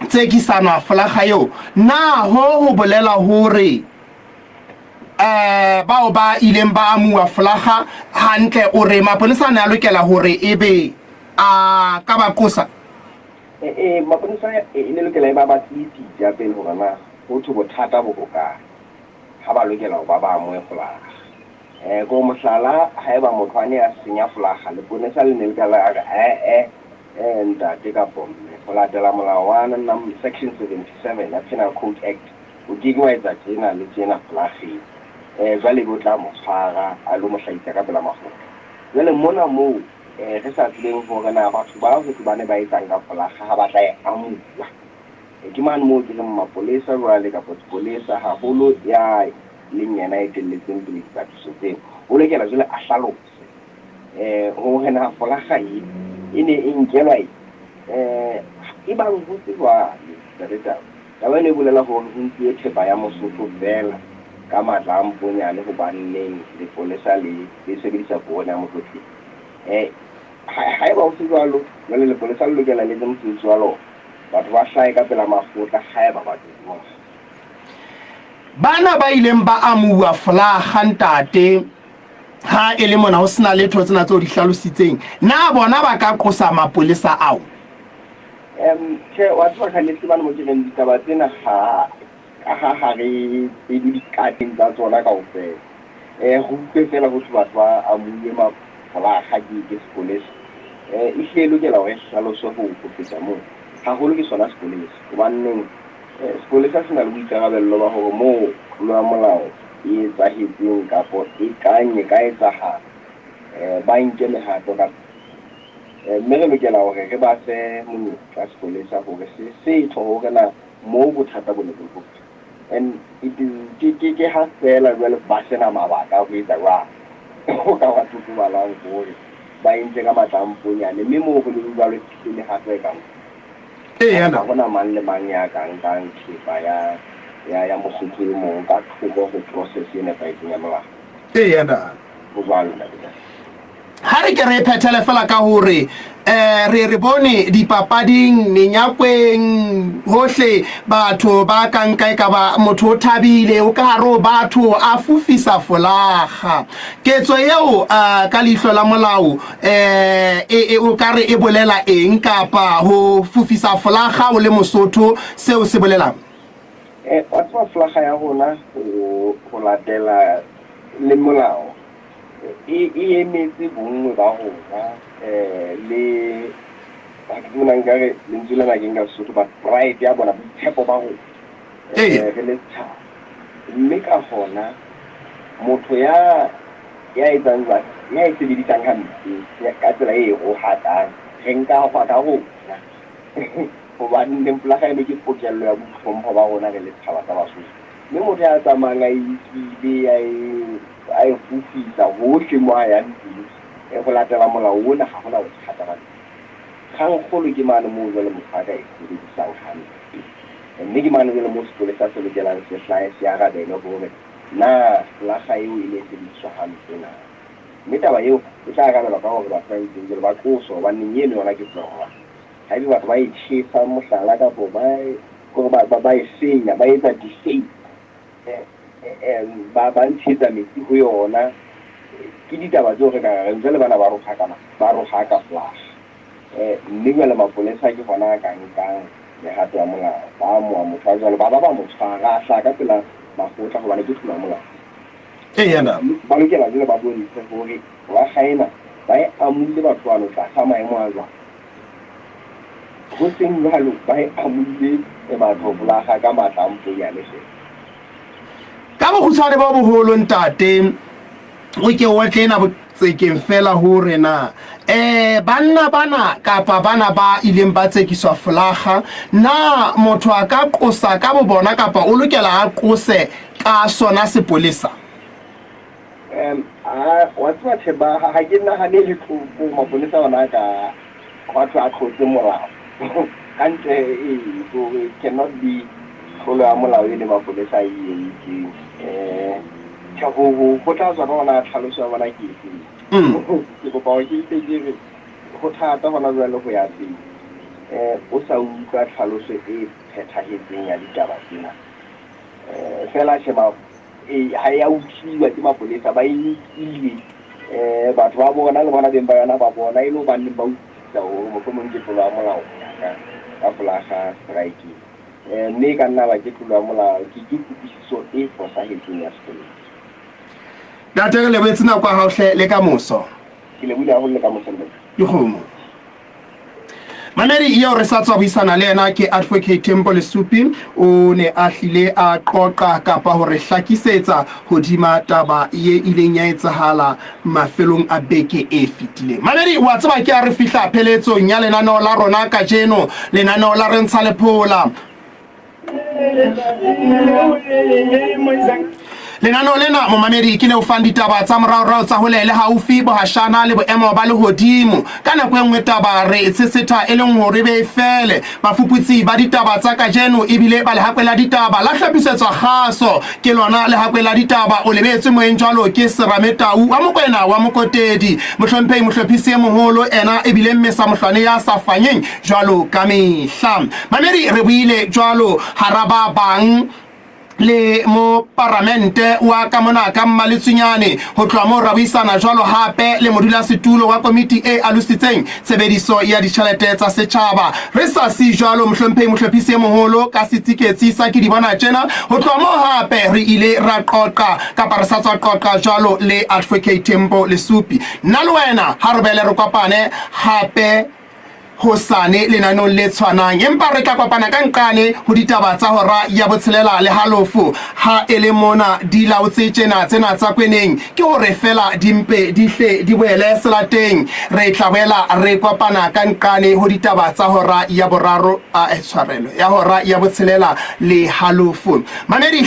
tsekisanwa folaga eo, na ho ho bolela hore um bao ba ileng ba amuwa folaga hantle o re maponesa a ne a lokela hore ebe a ka ba qosa? Ee, maponesa e ne lokela e ba batlisise pele hore na ho thwe bothata bo hokae. ha ba lokela ho ba ba amohe folaga. Ko mohlala, haeba motho a ne a senya folaga, leponesa le ne le ka la re, E-e, ntate kapo mme, ho latela molao wa Section 77 ya Penal Code Act, o ke ke wa etsa tjena le tjena folageng. Jwale ebe o tla mo tshwara a lo mo hlahisa ka pela makgotla. Jwale mona moo re sa tsebeng hore na batho ba ho thwe ba ne ba etsang ka folaga ha ba tla e amuwa. Ke mane moo ke reng mapolesa jwale kapa sepolesa haholo ya leng yena a etelletseng pele dipatlisiso tseo, o lokela jwale a hlalose hore na folaga e e ne e nkelwa eng. Ebang ho se jwalo, Ntate Tau, taba eno e bolela hore ho nkuwe thepa ya Mosotho feela ka matla a mponyane hobanneng lepolesa le le sebedisa poone ya Motlotleng. Haeba ho se jwalo, jwale lepolesa le lokela le etse mosebetsi wa lona. Batho ba hlahe ka pela makgotla haeba ba tloha. Bana ba ileng ba amuwa folaga, ntate, ha e le mona ho sena letho tsena tseo di hlalositseng, na bona ba ka qosa mapolesa ao? Tjhe, wa tseba Khanesi, mane mo ke reng ditaba tsena ha ka ha ha re tsebe dikateng tsa tsona kaofela. Re utlwe feela ho thwe batho ba amuwe mafolaga ke ke sepolesa. Ehlile e lokela hore e hlaloswe ho ho feta moo. Haholo ke sona sepolesa. Hobaneng sepolesa se na le boikarabello ba hore moo tlolo ya molao e etsahetseng kapo e kang e ka etsahala, ba nke mehato ka Mme re lokela hore re ba fe monyetla sepolesa hore se se tjho hore na moo bothata bo ne bo le hokae. And it is ke ke ke ha feela jwale ba sena mabaka a ho etsa jwalo ho ka ba totobalang hore ba entse ka matla a mponyane mme moo ho leng jwalo ke mehato e ka nkuwa. Eya Ha hona mang le mang ya ka nkang thepa ya ya ya Mosotho e mong ka thoko ho process e nepahetseng ya molao. Eya ntate. Ho jwalo ntate Tau. Ha re ke re e phethele fela ka hore eh re re bone dipapading, menyakweng, hohle batho ba ka nka e ka ba motho o thabile, o ka hare ho batho a fofisa folaga. Ketso eo eh, ka leihlo la molao eh e, e, o ka re e bolela eng kapa ho fofisa folaga o le Mosotho seo se bolelang? Wa tseba folaga ya rona ho ho latela le molao e e emetse bonngwe ba rona le ha ke tsebe na nkare lentswe lena ke nka Sesotho but pride ya bona, boitshepo ba rona re le setjhaba. Mme ka hona motho ya ya etsang jwalo, ya e sebedisang hampe ka tsela e rohakang, re nka hwa ka rona hobane folaga eno ke pokello ya boitlhompho ba rona re le setjhaba sa Basotho. Mme motho ya tsamayang a e nkile a e a e fofisa hohle mo a yang teng, ho latela molao ona ha hona bothata ba teng. Kgangkgolo ke mane moo jwale motho a ka e sebedisang hampe. Mme ke mane jwale moo sepolesa se lokelang se hlahe se arabele hore na folaga eo e ne e sebediswa hampe na. Mme taba eo e tla arabelwa ka hore batho ba entseng jwalo ba qoswe hobaneng eno yona ke tlolo ya molao. Haebe batho ba e tjhesa mohlala kapo ba e kore ba ba ba e senya, ba etsa deface, ba ba ntshetsa metsi ho yona, ke ditaba tseo re ka reng jwale bana ba rohaka ba rohaka folaga. Mme jwale mapolesa ke hona a ka nkang mehato ya molao, ba amoha motho a jwalo, ba ba ba mo tshwara, a hlaha ka pela makgotla hobane ke tlolo ya molao. Eya na. Ba lokela jwale ba bontshe hore folaga ena ba e amohile batho bano tlasa maemo a jwang. Ho seng jwalo, ba e amohile batho folaga ka matla a mponyane feela. Ka bokgutshwane bo boholo, ntate, o ke o tle ena botsekeng fela hore na banna bana kapa bana ba ileng ba tsekiswa folaga, na motho a ka qosa ka bobona kapa o lokela a qose ka sona sepolesa? Wa tseba tjhe, ba ha ke nahane le ko mapolesa ona a ka hwa thwe a tlotse molao ka ntle, ee, so it cannot be tlolo ya molao e le mapolesa a e entseng. Tjhe, ho tla tswa ka hore na tlhaloso ya bona ke efeng. Ke kopa hore ke mpe ke re ho thata hona jwale ho ya pele o sa utlwa tlhaloso e phethahetseng ya ditaba tsena. Feela tjhe, ha e a utswiwa ke mapolesa, ba e nkile. Batho ba bona le bona beng ba yona ba bona e le hobaneng ba utlwisisa hore mohlomong ke tlolo ya molao ho ya ka folaga striking. Mme e ka nna ba ke tlolo ya molao, ke ke kutlwisiso e fosahetseng ya sepolesa. Ntate re lebohetse nako ya hao hle le ka moso. Ke lebohile haholo le ka moso ntate. Dikgomo. Mamedi eo re sa tswa buisana le yena ke Advocate Tempo Lesupi, o ne a hlile a qoqa kapa ho re hlakisetsa hodima taba ye ileng ya etsahala mafelong a beke e fetileng. Mamedi, wa tseba ke a re fihla pheletsong ya lenaneo la rona kajeno, lenaneo la re ntsha lephola. Lenaneo lena momamedi ke le o fang ditaba tsa moraorao tsa hole le haufi, bohashana le boemo ba lehodimo. Ka nako e nngwe taba re e tshesetha e leng hore be e fele. Bafuputsi ba ditaba tsa kajeno ebile ba lehakwe la ditaba la hlophisetswa kgaso ke lona lehakwe la ditaba o lebetswe moyeng jwalo ke Serame Tau wa Mokwena wa Mokotedi. Mohlomphehi mohlophisi e moholo ena ebile mmesa mohlwane ya sa fanyeng jwalo ka mehla. Mamedi re buile jwalo hara ba bang le moparamente wa ka mona ka Mmaletswinyane. Ho tloha moo ra buisana jwalo hape le modulasetulo wa komiti e alositseng tshebediso ya ditjhelete tsa setjhaba. Re sa si jwalo mohlomphehi mohlophisi e moholo ka setsiketsi sa ke di bona tjena. Ho tloha moo hape re ile ra qoqa kapa re sa tswa qoqa jwalo le Advocate Tempo Lesupi. Nna le wena ha re boele re kopane hape hosane lenaneong le tshwanang, empa re tla kopana ka nqane ho ditaba tsa hora ya botshelela le halofo. Ha e le mona di laotse tjena tsena tsa kweneng, ke hore feela di mpe di hle di boele selateng. Re tla boela re kopana ka nqane ho ditaba tsa hora ya boraro, tshwarelo, ya hora ya botshelela le halofo. Mamedi.